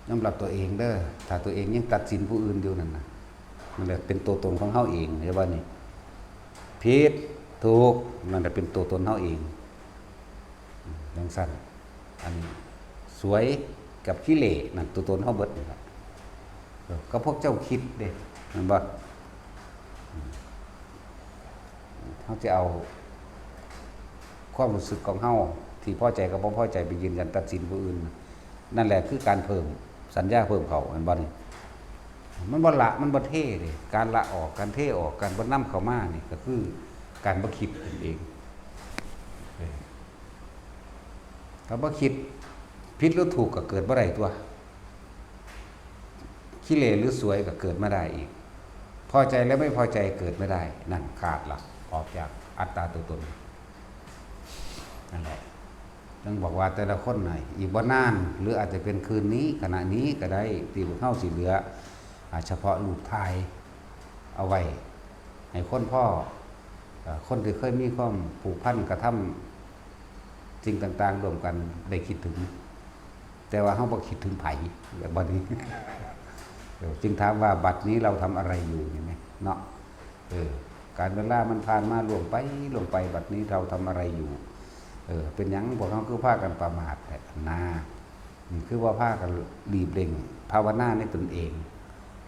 ຍອມຮັບຕົວເອງເດີ. ຖ້າຕົວເອງຍັງຕັດສິນຜູ້ອື່ນຢູ່ນັ້ນນະ ນັ້ນແຫຼະ ເປັນຕົວຕົນຂອງເຮົາເອງ. ເຫັນບໍ່ນີ້? ຜິດ ຖືກ ນັ້ນແຫຼະ ເປັນຕົວຕົນເຮົາເອງ. ຈັ່ງຊັ້ນ ອັນສວຍກັບຂີ້ເຫຼນັ້ນ ຕົວຕົນເຮົາເບິດນັ້ນລະ. ເອີ ກໍພວກເຈົ້າຄິດເດ້ ແມ່ນບໍ່? ເຮົາຈະເອົາຄວາມຮູ້ສຶກຂອງເຮົາທີ່ພໍໃຈກັບບໍ່ພໍໃຈໄປຢືນຢັນຕັດສິນຜູ້ອື່ນ ນັ້ນແຫຼະຄືການເພີ່ມສັນຍາເພີ່ມເຂົ້າ ແມ່ນບໍ່ນີ້? ມັນບໍ່ລະ ມັນບໍ່ເທເດ້. ການລະອອກ ການເທອອກ ການບໍ່ນຳເຂົ້າມານີ້ ກໍຄືການບໍ່ຄິດນັ້ນເອງ. ເອີ ຖ້າບໍ່ຄິດ ຜິດຫຼືຖືກກໍເກີດບໍ່ໄດ້ຕົວະ ຂີ້ເຫຼຫຼືສວຍກໍເກີດມາໄດ້ອີກ ພໍໃຈແລະໄມ່ພໍໃຈເກີດມາໄດ້ ນັ້ນຂາດລະ ອອກຈາກອັດຕາຕົວຕົນ. ນັ້ນແຫຼະ ຈຶ່ງບອກວ່າແຕ່ລະຄົນນະ ອີກບໍ່ນານ ຫຼືອາດຈະເປັນຄືນນີ້ ຂະນະນີ້ກໍໄດ້ ທີ່ພວກເຮົາຊິເຫຼືອ ອາ ສະເພາະຮູບຖ່າຍເອົາໄວ້ໃຫ້ຄົນພໍ ເອີ ຄົນທີ່ເຄີຍມີຄວາມຜູກພັນກະທຳສິ່ງຕ່າງໆຮ່ວມກັນໄດ້ຄິດເຖິງ ແຕ່ວ່າເຮົາບໍ່ຄິດເຖິງໃຜ ແບບບັດນີ້ ເອີ ຈຶ່ງຖາມວ່າ ບັດນີ້ເຮົາທຳອະໄລຢູ່ ນີ້ແໝ ເນາະ. ເອີ ການເວລາມັນຜ່ານມາລ່ວງໄປ ລ່ວງໄປ ບັດນີ້ເຮົາທຳອະໄລຢູ່? ເອີ ເປັນຫຍັງພວກເຮົາຄືພາກັນປະໝາດແທ້ນາ? ອືມ ຄືບໍ່ພາກັນລີບເລັ່ງພາວະນາໃນຕົນເອງ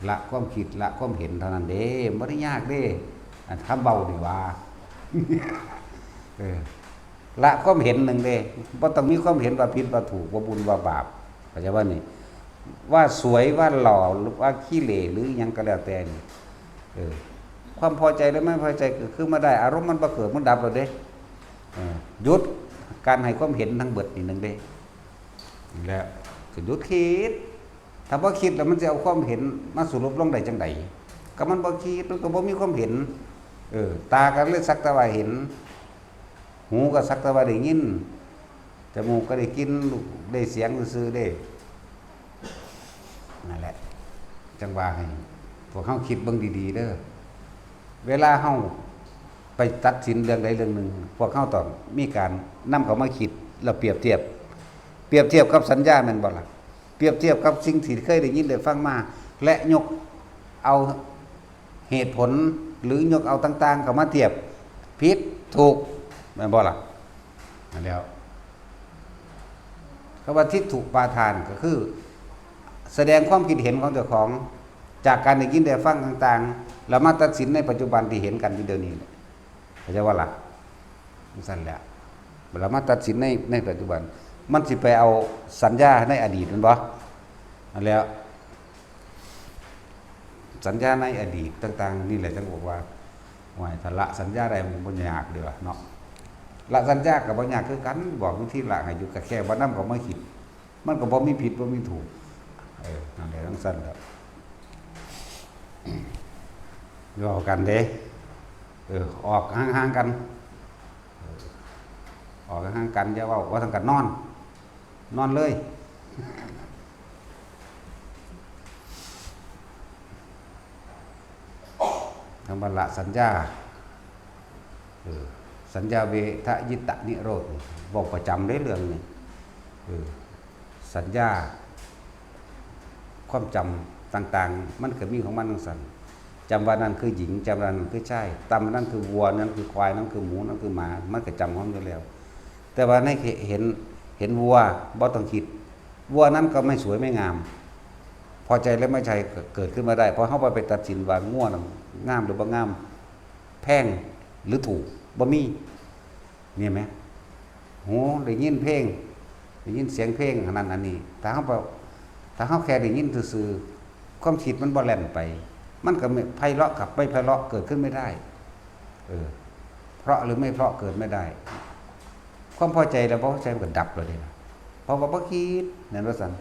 ລະຄວາມຄິດ ລະຄວາມເຫັນເທົ່ານັ້ນເດ້ ບໍ່ໄດ້ຍາກເດ້ ອັນຄຳເວົ້ານີ້ຫວາ ເອີ ລະຄວາມເຫັນໜຶ່ງເດ້ ບໍ່ຕ້ອງມີຄວາມເຫັນວ່າຜິດວ່າຖືກ ວ່າບຸນວ່າບາບ ເຂົ້າໃຈບໍ່ນີ້? ວ່າສວຍ ວ່າຫຼໍ່ ວ່າຂີ້ເຫຼ ຫຼືຫຍັງກໍແລ້ວແຕ່ນີ້ ເອີ ຄວາມພໍໃຈ ຫຼື ບໍ່ພໍໃຈເກີດຂຶ້ນມາໄດ້ ອາລົມມັນບໍ່ເກີດ ມັນດັບແລ້ວເດ້. ເອີ ຢຸດການໃຫ້ຄວາມເຫັນທັງເບິດນີ້ໜຶ່ງເດ້ ແລ້ວກໍຢຸດຄິດ. ຖ້າບໍ່ຄິດແລ້ວມັນຊິເອົາຄວາມເຫັນມາສະຫຼຸບລົງໄດ້ຈັ່ງໃດ? ກໍມັນບໍ່ຄິດ ມັນກໍບໍ່ມີຄວາມເຫັນ. ເອີ ຕາກໍເລີຍສັກແຕ່ວ່າເຫັນ ຫູກໍສັກແຕ່ວ່າໄດ້ຍິນ ຈະມູກກໍໄດ້ກິ່ນ ໄດ້ສຽງຊື່ໆເດ້. ນັ້ນແຫຼະ ຈັ່ງວ່າໃຫ້ພວກເຮົາຄິດເບິ່ງດີໆເດີ. ເວລາເຮົາໄປຕັດສິນເລື່ອງໃດເລື່ອງໜຶ່ງ ພວກເຮົາຕ້ອງມີການນຳເຂົ້າມາຄິດ ແລ້ວປຽບທຽບ ປຽບທຽບກັບສັນຍາແມ່ນບໍ່ລະ? ປຽບທຽບກັບສິ່ງທີ່ເຄີຍໄດ້ຍິນໄດ້ຟັງມາ ແລະ ຍົກເອົາ ເຫດຜົນ ຫຼື ຍົກເອົາຕ່າງໆເຂົ້າມາທຽບ ຜິດ ຖືກ ແມ່ນບໍ່ລະ? ນັ້ນແຫຼ້ວ ຄຳວ່າທິດຖຸປາທານ ກໍຄືສະແດງຄວາມຄິດເຫັນຂອງເຈົ້າຂອງ ຈາກການໄດ້ຍິນໄດ້ຟັງຕ່າງໆ ແລ້ວມາຕັດສິນໃນປັດຈຸບັນທີ່ເຫັນກັນຢູ່ດຽວນີ້ ເຂົ້າໃຈບໍ່ລະ? ຈັ່ງຊັ້ນແຫຼະ ເວລາມາຕັດສິນໃນ ໃນປັດຈຸບັນ ມັນຊິໄປເອົາສັນຍາໃນອະດີດແມ່ນບໍ່? ນັ້ນແຫຼ້ວ ສັນຍາໃນອະດີດຕ່າງໆນີ້ແຫຼະ ຈັ່ງບອກວ່າ ໂອ້ຍ ຖ້າລະສັນຍາໄດ້ມັນບໍ່ຍາກເດ້ວະເນາະ. ລະສັນຍາກໍບໍ່ຍາກຄືກັນ ບອກວິທີລະໃຫ້ຢູ່ ກໍແຄ່ວ່ານຳເຂົ້າມາຄິດ ມັນກໍບໍ່ມີຜິດບໍ່ມີຖືກ. ເອີ ນັ້ນແຫຼະ ຈັ່ງຊັ້ນແຫຼະ ເວົ້າກັນເດ້. ເອີ ອອກຫ່າງໆກັນ ເອີ ອອກຫ່າງໆກັນ ຢ່າເວົ້າ ເວົ້າທາງກັນນອນ ນອນເລີຍ. ຄຳວ່າລະສັນຍາ ເອີ ສັນຍາເວທະຍິຕະນິໂຣດ ເວົ້າປະຈຳເດ້ເລື່ອງນີ້. ເອີ ສັນຍາ ຄວາມຈຳຕ່າງໆ ມັນກໍມີຂອງມັນຈັ່ງຊັ້ນ. ຈຳວ່ານັ້ນຄືຍິງ ຈຳວ່ານັ້ນຄືຊາຍ ຈຳວ່ານັ້ນຄືວັວ ນັ້ນຄືຄວາຍ ນັ້ນຄືໝູ ນັ້ນຄືໝາ ມັນກໍຈຳຂອງມັນຢູ່ແລ້ວ. ແຕ່ວ່າໃນເຫັນ ເຫັນວັວບໍ່ຕ້ອງຄິດ ວັວນັ້ນກໍໄມ່ສວຍໄມ່ງາມ ພໍໃຈ ແລະ ບໍ່ພໍໃຈ ເກີດຂຶ້ນມາໄດ້ ເພາະເຮົາບໍ່ໄປຕັດສິນວ່າງົວນັ້ນງາມ ຫຼື ບໍ່ງາມ ແພງ ຫຼື ຖືກ ບໍ່ມີ. ນີ້ແໝ ຫູໄດ້ຍິນເພງ ໄດ້ຍິນສຽງເພງ ອັນນັ້ນອັນນີ້ ຖ້າເຮົາ ຖ້າເຮົາແຄ່ໄດ້ຍິນຊື່ໆ ຄວາມຄິດມັນບໍ່ແລ່ນໄປ ມັນກໍໄພເລາະກັບໄມ່ໄພເລາະເກີດຂຶ້ນໄມ່ໄດ້. ເອີ ເພາະ ຫຼື ໄມ່ເພາະເກີດໄມ່ໄດ້. ຄວາມພໍໃຈ ແລະ ບໍ່ພໍໃຈມັນກໍດັບແລ້ວເດ້ ເພາະວ່າບໍ່ຄິດ ແມ່ນບໍ່ຊັ້ນ?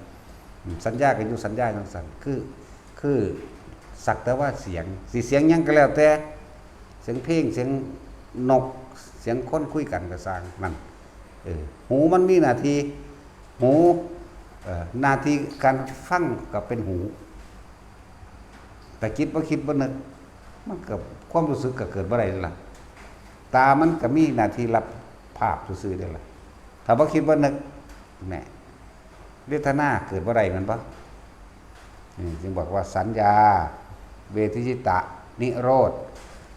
ອາ ສັນຍາກໍຢູ່ສັນຍາຈັ່ງຊັ້ນ ຄື ຄືສັກແຕ່ວ່າສຽງ ຊິສຽງຫຍັງກໍແລ້ວແຕ່ ສຽງເພງ ສຽງນົກ ສຽງຄົນຄຸຍກັນກໍຊ່າງມັນ ເອີ ຫູມັນມີໜ້າທີ່ຫູ ເອີ ໜ້າທີ່ການຟັງກໍເປັນຫູ ແຕ່ຄິດບໍ່ຄິດບໍ່ນຶກ ມັນກໍ ຄວາມຮູ້ສຶກກໍເກີດບໍ່ໄດ້ລະ. ຕາມັນກໍມີໜ້າທີ່ຮັບພາບຊື່ໆເດ້ລະ ຖ້າບໍ່ຄິດບໍ່ນຶກ ແນ່ ເວທະນາເກີດບໍ່ໄດ້ແມ່ນບໍ່? ນີ້ຈຶ່ງບອກວ່າສັນຍາເວທະຍິຕະນິໂຣດ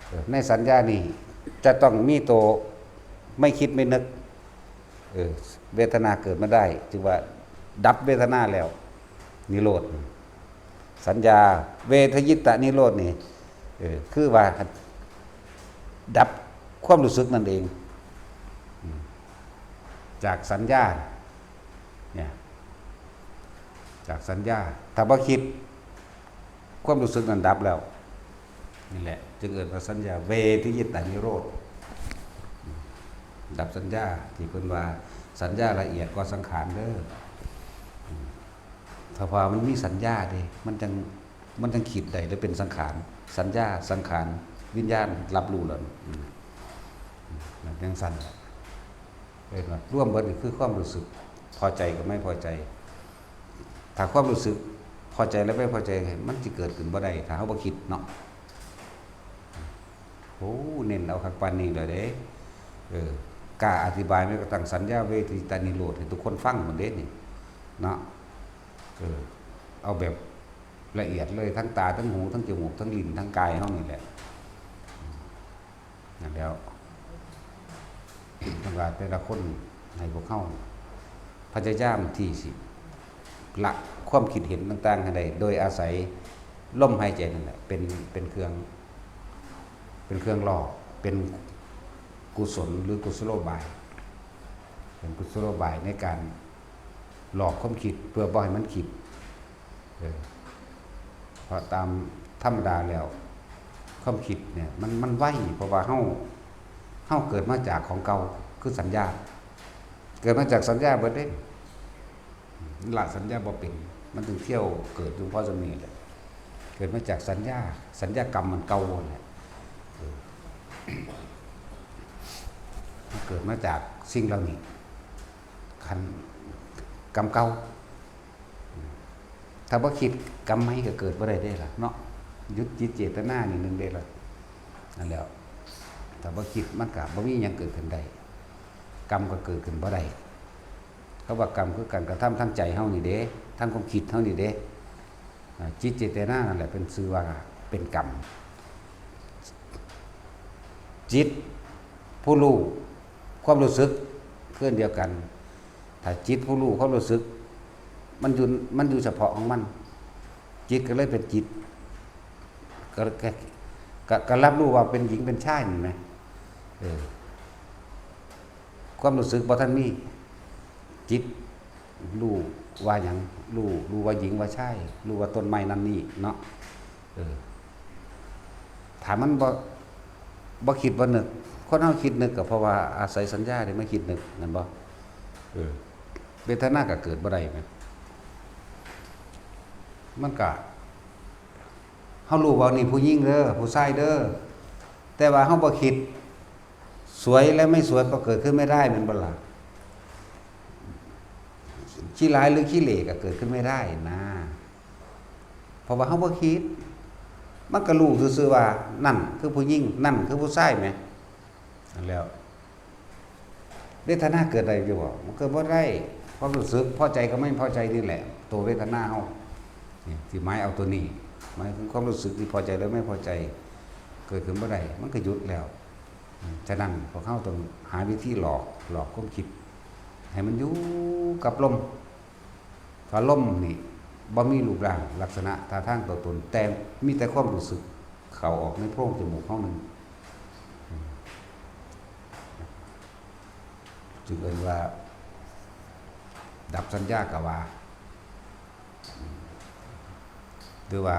ເອີ ໃນສັນຍານີ້ຈະຕ້ອງມີໂຕໄມ່ຄິດໄມ່ນຶກ ເອີ ເວທະນາເກີດມາໄດ້ ຖືວ່າດັບເວທະນາແລ້ວ ນິໂຣດ ສັນຍາເວທະຍິຕະນິໂຣດນີ້ ເອີ ຄືວ່າດັບຄວາມຮູ້ສຶກນັ້ນເອງ ອາ ຈາກສັນຍາ ເນຍ ຈາກສັນຍາ ຖ້າບໍ່ຄິດ ຄວາມຮູ້ສຶກນັ້ນດັບແລ້ວ ນີ້ແຫຼະ ຈຶ່ງເອີ້ນວ່າສັນຍາເວທະຍິຕະນິໂຣດ ດັບສັນຍາ ທີ່ເພິ່ນວ່າສັນຍາລະອຽດກວ່າສັງຂານເດີ. ຖ້າວ່າມັນມີສັນຍາເດ້ ມັນຈັ່ງ ມັນຈັ່ງຄິດໄດ້ ຫຼື ເປັນສັງຂານ ສັນຍາ ສັງຂານ ວິນຍານ ຮັບຮູ້ແລ້ວ ອືມ ມັນຈັ່ງຊັ້ນແຫຼະ ເອີ້ນວ່າລວມເບິດນີ້ຄືຄວາມຮູ້ສຶກ ພໍໃຈກັບໄມ່ພໍໃຈ. ຖ້າຄວາມຮູ້ສຶກພໍໃຈ ແລະ ໄມ່ພໍໃຈ ມັນຊິເກີດຂຶ້ນບໍ່ໄດ້ ຖ້າເຮົາບໍ່ຄິດເນາະ. ໂອ້ ເນັ້ນເອົາຄັກປານນີ້ແລ້ວເດ້ ເອີ ກ້າອະທິບາຍແມ້ກະທັ້ງສັນຍາເວທະຍິຕະນິໂຣດໃຫ້ທຸກຄົນຟັງພຸ້ນເດ້ນີ້ເນາະ ເອີ ເອົາແບບລະອຽດເລີຍ ທັງຕາ ທັງຫູ ທັງຈະມູກ ທັງລີ້ນ ທັງກາຍເຮົານີ້ແຫຼະ ນັ້ນແຫຼ້ວ ຈັ່ງວ່າແຕ່ລະຄົນໃຫ້ພວກເຮົາພະຍາຍາມທີ່ຊິລະຄວາມຄິດເຫັນຕ່າງໆໃຫ້ໄດ້ ໂດຍອາໄສລົມຫາຍໃຈນັ້ນແຫຼະ ເປັນ ເປັນເຄື່ອງ ເປັນເຄື່ອງຫຼອກ ເປັນກຸສົນ ຫຼື ກຸສະໂລບາຍ ເປັນກຸສະໂລບາຍໃນການຫຼອກຄວາມຄິດ ເພື່ອບໍ່ໃຫ້ມັນຄິດ ເອີ ເພາະຕາມທຳມະດາແລ້ວ ຄວາມຄິດເນຍ ມັນ ມັນໄວ ເພາະວ່າເຮົາ ເຮົາເກີດມາຈາກຂອງເກົ່າ ຄືສັນຍາ ເກີດມາຈາກສັນຍາເບິດເດ້ ລະສັນຍາບໍ່ເປັນ ມັນຈຶ່ງທ່ຽວເກີດຢູ່ພໍສ່ຳນີ້ແຫຼະ ເກີດມາຈາກສັນຍາ ສັນຍາກຳອັນເກົ່າຫັ້ນແຫຼະ ເອີ ເຮົາເກີດມາຈາກສິ່ງເຫຼົ່ານີ້ ຄັນ ກຳເກົ່າ ຖ້າບໍ່ຄິດ ກຳໃໝ່ກໍເກີດບໍ່ໄດ້ເດ້ລະເນາະ ຢຸດຈິດເຈດຕະນານີ້ໜຶ່ງເດ້ລະ ນັ້ນແຫຼ້ວ ຖ້າບໍ່ຄິດ ມັນກໍບໍ່ມີຫຍັງເກີດຂຶ້ນໄດ້ ກຳກໍເກີດຂຶ້ນບໍ່ໄດ້ ເພາະວ່າກຳຄືການກະທຳທາງໃຈເຮົານີ້ເດ້ ທາງຄວາມຄິດເຮົານີ້ເດ້ ອາ ຈິດເຈດຕະນານັ້ນແຫຼະເພິ່ນຊື່ວ່າເປັນກຳ ຈິດຜູ້ຮູ້ ຄວາມຮູ້ສຶກຄືອັນດຽວກັນ ຖ້າຈິດຜູ້ຮູ້ຄວາມຮູ້ສຶກ ມັນຢູ່ ມັນຢູ່ສະເພາະຂອງມັນ ຈິດກໍເລີຍເປັນຈິດ ກໍ ກໍ ກໍ ກໍຮັບຮູ້ວ່າເປັນຍິງເປັນຊາຍນີ້ແໝ ເອີ ຄວາມຮູ້ສຶກບໍ່ທັນມີ ຈິດຮູ້ວ່າຫຍັງ? ຮູ້ ຮູ້ວ່າຍິງວ່າຊາຍ ຮູ້ວ່າຕົ້ນໄມ້ນັ້ນນີ້ເນາະ ເອີ ຖ້າມັນບໍ່ ບໍ່ຄິດບໍ່ນຶກ ຄົນເຮົາຄິດນຶກກໍເພາະວ່າອາໄສສັນຍານີ້ມາຄິດນຶກ ແມ່ນບໍ່? ເອີ ເວທະນາກໍເກີດບໍ່ໄດ້ແມ່ນ ມັນກະ ເຮົາຮູ້ວ່ານີ້ຜູ້ຍິງເດີ ຜູ້ຊາຍເດີ ແຕ່ວ່າເຮົາບໍ່ຄິດ ສວຍແລະໄມ່ສວຍກໍເກີດຂຶ້ນໄມ່ໄດ້ ແມ່ນບໍ່ລະ? ຂີ້ຮ້າຍຫຼືຂີ້ເຫຼ້ກໍເກີດຂຶ້ນໄມ່ໄດ້ນະ ເພາະວ່າເຮົາບໍ່ຄິດ ມັນກໍຮູ້ຊື່ໆວ່ານັ້ນຄືຜູ້ຍິງ ນັ້ນຄືຜູ້ຊາຍແໝ ນັ້ນແຫຼ້ວ ເວທະນາເກີດໄດ້ຢູ່ບໍ່? ມັນເກີດບໍ່ໄດ້ ຄວາມຮູ້ສຶກພໍໃຈກັບໄມ່ພໍໃຈນີ້ແຫຼະ ໂຕເວທະນາເຮົາ ນີ້ ທີ່ໝາຍເອົາໂຕນີ້ ໝາຍເຖິງຄວາມຮູ້ສຶກທີ່ພໍໃຈ ແລະ ໄມ່ພໍໃຈ ເກີດຂຶ້ນບໍ່ໄດ້ ມັນກໍຢຸດແລ້ວ ອາ ສະນັ້ນ ພວກເຮົາຕ້ອງຫາວິທີຫຼອກ ຫຼອກຄວາມຄິດໃຫ້ມັນຢູ່ກັບລົມ ວ່າລົມນີ້ບໍ່ມີຮູບຮ່າງ ລັກສະນະ ທ່າທາງ ຕົວຕົນ ແຕ່ມີແຕ່ຄວາມຮູ້ສຶກເຂົ້າອອກໃນໂພງຈະມູກເຮົາໜຶ່ງ ຈຶ່ງເອີ້ນວ່າດັບສັນຍາກະວາ ຫຼືວ່າ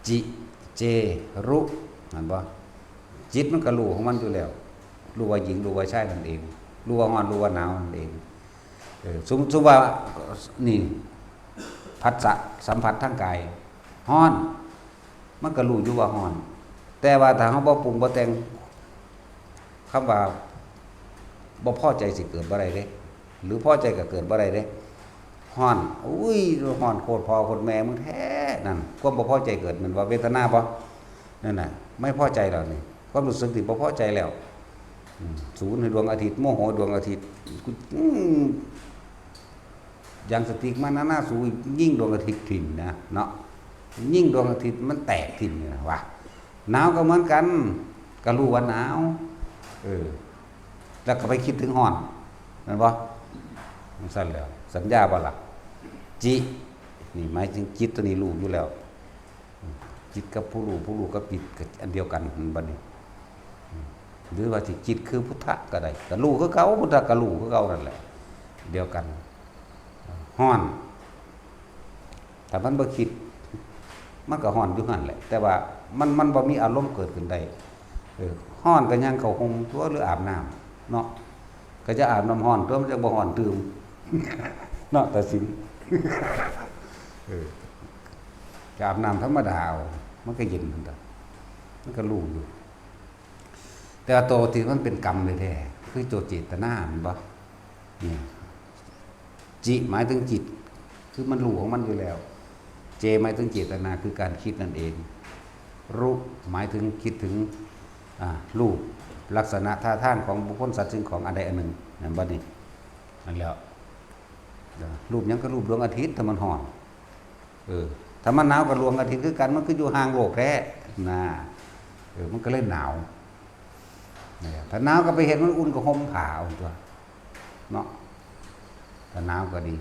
ຈິ ເຈ ລຸ ແມ່ນບໍ່? ຈິດມັນກະຮູ້ຂອງມັນຢູ່ແລ້ວ ຮູ້ວ່າຍິງ ຮູ້ວ່າຊາຍນັ້ນເອງ ຮູ້ວ່າຮ້ອນ ຮູ້ວ່າໜາວນັ້ນເອງ ເອີ ສົມ ສົມວ່າ ນີ້ ພັດສະ ສຳຜັດທາງກາຍ ຮ້ອນ ມັນກໍຮູ້ຢູ່ວ່າຮ້ອນ ແຕ່ວ່າຖ້າເຮົາບໍ່ປຸງບໍ່ແຕ່ງ ຄຳວ່າບໍ່ພໍໃຈຊິເກີດບໍ່ໄດ້ເດ້ ຫຼືພໍໃຈກໍເກີດບໍ່ໄດ້ເດ້ ຮ້ອນ ອຸ້ຍ ຮ້ອນໂຄດພໍ່ໂຄດແມ່ມຶງແທ້ ນັ້ນ ຄວາມບໍ່ພໍໃຈເກີດ ແມ່ນວ່າເວທະນາບໍ່? ນັ້ນນະ ໄມ່ພໍໃຈແລ້ວນີ້ ຄວາມຮູ້ສຶກທີ່ບໍ່ພໍໃຈແລ້ວ ອືມ ສູນໃຫ້ດວງອາທິດ ໂມໂຫດວງອາທິດ ອືມ ຢາງສະຕິກມານານາ ສູຍິງດວງອາທິດຖິ້ມນະເນາະ ຍິງດວງອາທິດມັນແຕກຖິ້ມນີ້ນະ ວ່າ ໜາວກໍເໝືອນກັນ ກໍຮູ້ວ່າໜາວ ເອີ ແລ້ວກໍໄປຄິດເຖິງຮ້ອນ ແມ່ນບໍ່? ຈັ່ງຊັ້ນແຫຼ້ວ ສັນຍາບໍ່ລະ? ຈິ ນີ້ໝາຍເຖິງຈິດຕົວນີ້ຮູ້ຢູ່ແລ້ວ ຈິດກັບຜູ້ຮູ້ ຜູ້ຮູ້ກັບຈິດກໍອັນດຽວກັນ ເຫັນບໍ່ນີ້? ຫຼືວ່າຊິຈິດຄືພຸດທະກໍໄດ້ ກໍຮູ້ຄືເກົ່າ ພຸດທະກໍຮູ້ຄືເກົ່ານັ້ນແຫຼະ ດຽວກັນ ຮ້ອນ ຖ້າມັນບໍ່ຄິດ ມັນກໍຮ້ອນຢູ່ຫັ້ນແຫຼະ ແຕ່ວ່າມັນ ມັນບໍ່ມີອາລົມເກີດຂຶ້ນໄດ້ ເອີ ຮ້ອນກໍຍ່າງເຂົ້າຮົ່ມຕົວະ ຫຼືອາບນ້ຳເນາະ ກໍຈະອາບນ້ຳຮ້ອນຕົວະ ມັນຈັ່ງບໍ່ຮ້ອນຕື່ມເນາະ ຕາສິງ ເອີ ກໍອາບນ້ຳທຳມະດາເອົາ ມັນກໍເຢັນຫັ້ນດອກ ມັນກໍຮູ້ຢູ່ ແຕ່ວ່າໂຕທີ່ມັນເປັນກຳແທ້ໆ ຄືໂຕເຈດຕະນາແມ່ນບໍ່? ນີ້ ຈິ ໝາຍເຖິງຈິດ ຄືມັນຮູ້ຂອງມັນຢູ່ແລ້ວ ເຈ ໝາຍເຖິງເຈດຕະນາ ຄືການຄິດນັ້ນເອງ ລຸ ໝາຍເຖິງຄິດເຖິງ ອາ ຮູບ ລັກສະນະ ທ່າທາງຂອງບຸກຄົນ ສັດ ສິ່ງຂອງ ອັນໃດອັນໜຶ່ງ ແມ່ນບໍ່ນີ້? ນັ້ນແຫຼ້ວ ຮູບຫຍັງ? ກໍຮູບດວງອາທິດ ຖ້າມັນຮ້ອນ ເອີ ຖ້າມັນໜາວກໍດວງອາທິດຄືກັນ ມັນຄືຢູ່ຫ່າງໂລກແທ້ນະ ເອີ ມັນກໍເລີຍໜາວ ນະ ຖ້າໜາວກໍໄປເຮັດມັນອຸ່ນ ກໍຫົ່ມຜ້າເອົາຕົວະເນາະ ຖ້າໜາວກໍດີ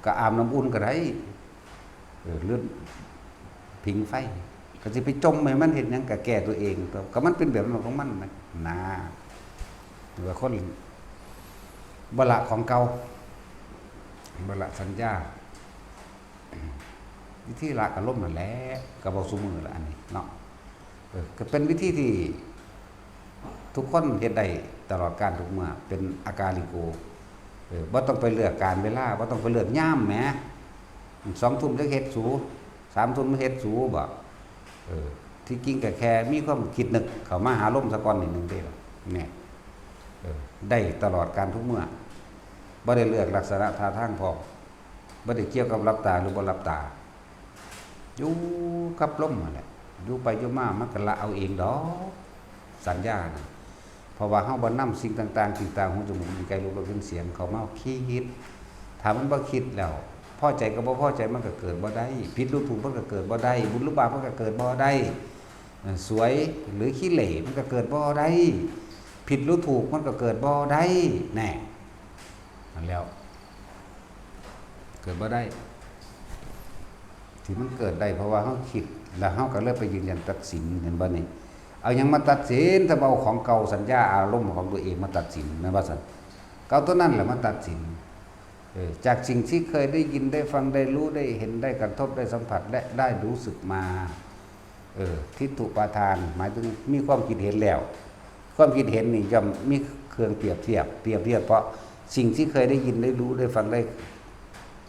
ກໍອາບນ້ຳອຸ່ນກໍໄດ້ ເອີ ຫຼືຜິງໄຟ ກໍຊິໄປຈົ່ມໃຫ້ມັນເຮັດຫຍັງ ກໍແກ້ຕົວເອງຕົວະ ກໍມັນເປັນແບບນັ້ນຂອງມັນນະ ນະ ວ່າຄົນບໍ່ລະຂອງເກົ່າ ບໍ່ລະສັນຍາ ວິທີລະກໍລົມນັ້ນແຫຼະ ກໍເວົ້າຊຸມື້ລະອັນນີ້ເນາະ ເອີ ກໍເປັນວິທີທີ່ທຸກຄົນເຮັດໄດ້ຕະຫຼອດການທຸກເມື່ອ ເປັນອາກາລິໂກ. ເອີ ບໍ່ຕ້ອງໄປເລືອກການເວລາ ບໍ່ຕ້ອງໄປເລືອກຍາມແໝ. ສອງທຸ່ມຈັກເຮັດສູ ສາມທຸ່ມເຮັດສູບໍ? ເອີ ທີ່ຈິງກໍແຄ່ມີຄວາມຄິດນຶກເຂົ້າມາຫາລົມສາກ່ອນນິດໜຶ່ງເດ້ລະ ແນ່. ເອີ ໄດ້ຕະຫຼອດການທຸກເມື່ອ ບໍ່ໄດ້ເລືອກລັກສະນະທ່າທາງພ້ອມ ບໍ່ໄດ້ກ່ຽວກັບຫຼັບຕາ ຫຼື ບໍ່ຫຼັບຕາ. ຢູ່ກັບລົມຫັ້ນແຫຼະ ຢູ່ໄປຢູ່ມາມັນກໍລະເອົາເອງດອກ ສັນຍານະ. ເພາະວ່າເຮົາບໍ່ນຳສິ່ງຕ່າງໆ ທີ່ຕາ ຫູ ຈະມູກ ລີ້ນ ກາຍ ລົມ ລົດ ເຫັນ ສຽງ ເຂົ້າມາຄິດ. ຖ້າມັນບໍ່ຄິດແລ້ວ ພໍໃຈກັບບໍ່ພໍໃຈມັນກໍເກີດບໍ່ໄດ້ ຜິດ ຫຼື ຖືກ ມັນກໍເກີດບໍ່ໄດ້ ບຸນ ຫຼື ບາບ ມັນກໍເກີດບໍ່ໄດ້. ເອີ ສວຍ ຫຼື ຂີ້ເຫຼ້ ມັນກໍເກີດບໍ່ໄດ້ ຜິດ ຫຼື ຖືກ ມັນກໍເກີດບໍ່ໄດ້ ແນ່. ນັ້ນແລ້ວ ເກີດບໍ່ໄດ້ ທີ່ມັນເກີດໄດ້ ເພາະວ່າເຮົາຄິດ ແລ້ວເຮົາກໍເລີຍໄປຢືນຢັນຕັດສິນ ເຫັນບໍ່ນີ້? ເອົາຫຍັງມາຕັດສິນ? ຖ້າບໍ່ເອົາຂອງເກົ່າ ສັນຍາອາລົມຂອງຕົວເອງມາຕັດສິນ ແມ່ນບໍ່ຊັ້ນ? ກໍເອົາຕົວນັ້ນແຫຼະມາຕັດສິນ. ເອີ ຈາກສິ່ງທີ່ເຄີຍໄດ້ຍິນ ໄດ້ຟັງ ໄດ້ຮູ້ ໄດ້ເຫັນ ໄດ້ກະທົບ ໄດ້ສຳຜັດ ແລະ ໄດ້ຮູ້ສຶກມາ. ເອີ ທິດຖຸປາທານ ໝາຍເຖິງມີຄວາມຄິດເຫັນແລ້ວ. ຄວາມຄິດເຫັນນີ້ຍ່ອມມີເຄື່ອງປຽບທຽບ ປຽບທຽບເພາະສິ່ງທີ່ເຄີຍໄດ້ຍິນ ໄດ້ຮູ້ ໄດ້ຟັງ ໄດ້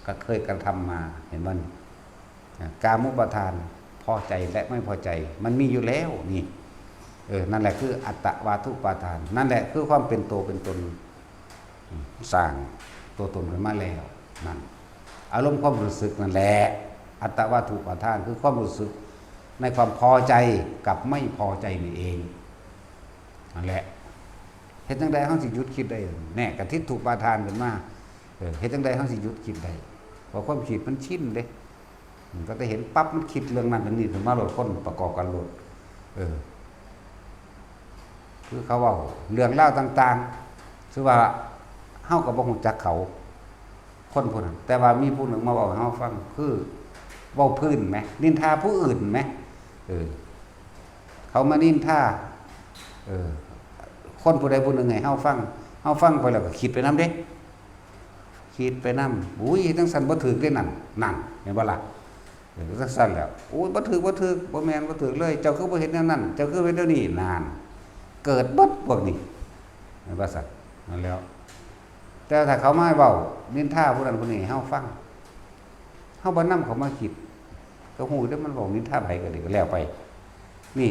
ກະເຄີຍກະທຳມາ ເຫັນບໍ່? ກາມຸປາທານ ພໍໃຈ ແລະ ໄມ່ພໍໃຈ ມັນມີຢູ່ແລ້ວນີ້. ເອີ ນັ້ນແຫຼະຄືອັດຕະວາທຸປາທານ ນັ້ນແຫຼະຄືຄວາມເປັນໂຕເປັນຕົນ. ສ້າງຕົວຕົນຂຶ້ນມາແລ້ວນັ້ນ ອາລົມຄວາມຮູ້ສຶກນັ້ນແຫຼະ ອັດຕະວາທຸປາທານ ຄືຄວາມຮູ້ສຶກໃນຄວາມພໍໃຈກັບໄມ່ພໍໃຈນີ້ເອງ ນັ້ນແຫຼະ. ເຮັດຈັ່ງໃດເຮົາຊິຢຸດຄິດໄດ້? ແນ່ ກະທິດຖຸປາທານຂຶ້ນມາ. ເອີ ເຮັດຈັ່ງໃດເຮົາຊິຢຸດຄິດໄດ້? ເພາະຄວາມຄິດມັນຊິນເດ້. ອືມ ກໍຈະເຫັນປັບ ມັນຄິດເລື່ອງນັ້ນເລື່ອງນີ້ຂຶ້ນມາໂລດ ຄົນປະກອບກັນໂລດ. ເອີ ຄືເຂົາເວົ້າເລື່ອງລາວຕ່າງໆ ຄືວ່າເຮົາກໍບໍ່ຮູ້ຈັກເຂົາ ຄົນຜູ້ນັ້ນ ແຕ່ວ່າມີຜູ້ໜຶ່ງມາເວົ້າໃຫ້ເຮົາຟັງ ຄືເວົ້າພື້ນແໝ ນິນທາຜູ້ອື່ນແໝ. ເອີ ເຂົາມານິນທາ ເອີ ຄົນຜູ້ໃດຜູ້ໜຶ່ງໃຫ້ເຮົາຟັງ ເຮົາຟັງໄປແລ້ວກໍຄິດໄປນຳເດ້. ຄິດໄປນຳ ອຸ້ຍ ເຮັດຈັ່ງຊັ້ນບໍ່ຖືກເດ້ນັ້ນ ນັ້ນ ແມ່ນບໍ່ລະ? ເອີ ຈັ່ງຊັ້ນແຫຼະ ໂອ້ຍ ບໍ່ຖືກ ບໍ່ຖືກ ບໍ່ແມ່ນ ບໍ່ຖືກເລີຍ ເຈົ້າຄືບໍ່ເຮັດແນວນັ້ນ ເຈົ້າຄືເຮັດແນວນີ້ ນັ້ນ ເກີດເບິດພວກນີ້ ແມ່ນບໍ່ຊັ້ນ? ນັ້ນແຫຼະ. ແຕ່ຖ້າເຂົາມາເວົ້ານິນທາຜູ້ນັ້ນຜູ້ນີ້ໃຫ້ເຮົາຟັງ ເຮົາບໍ່ນຳເຂົາມາຄິດ ກໍຮູ້ເດ້ ມັນເວົ້ານິນທາໃຜກໍດີ ກໍແລ້ວໄປ. ນີ້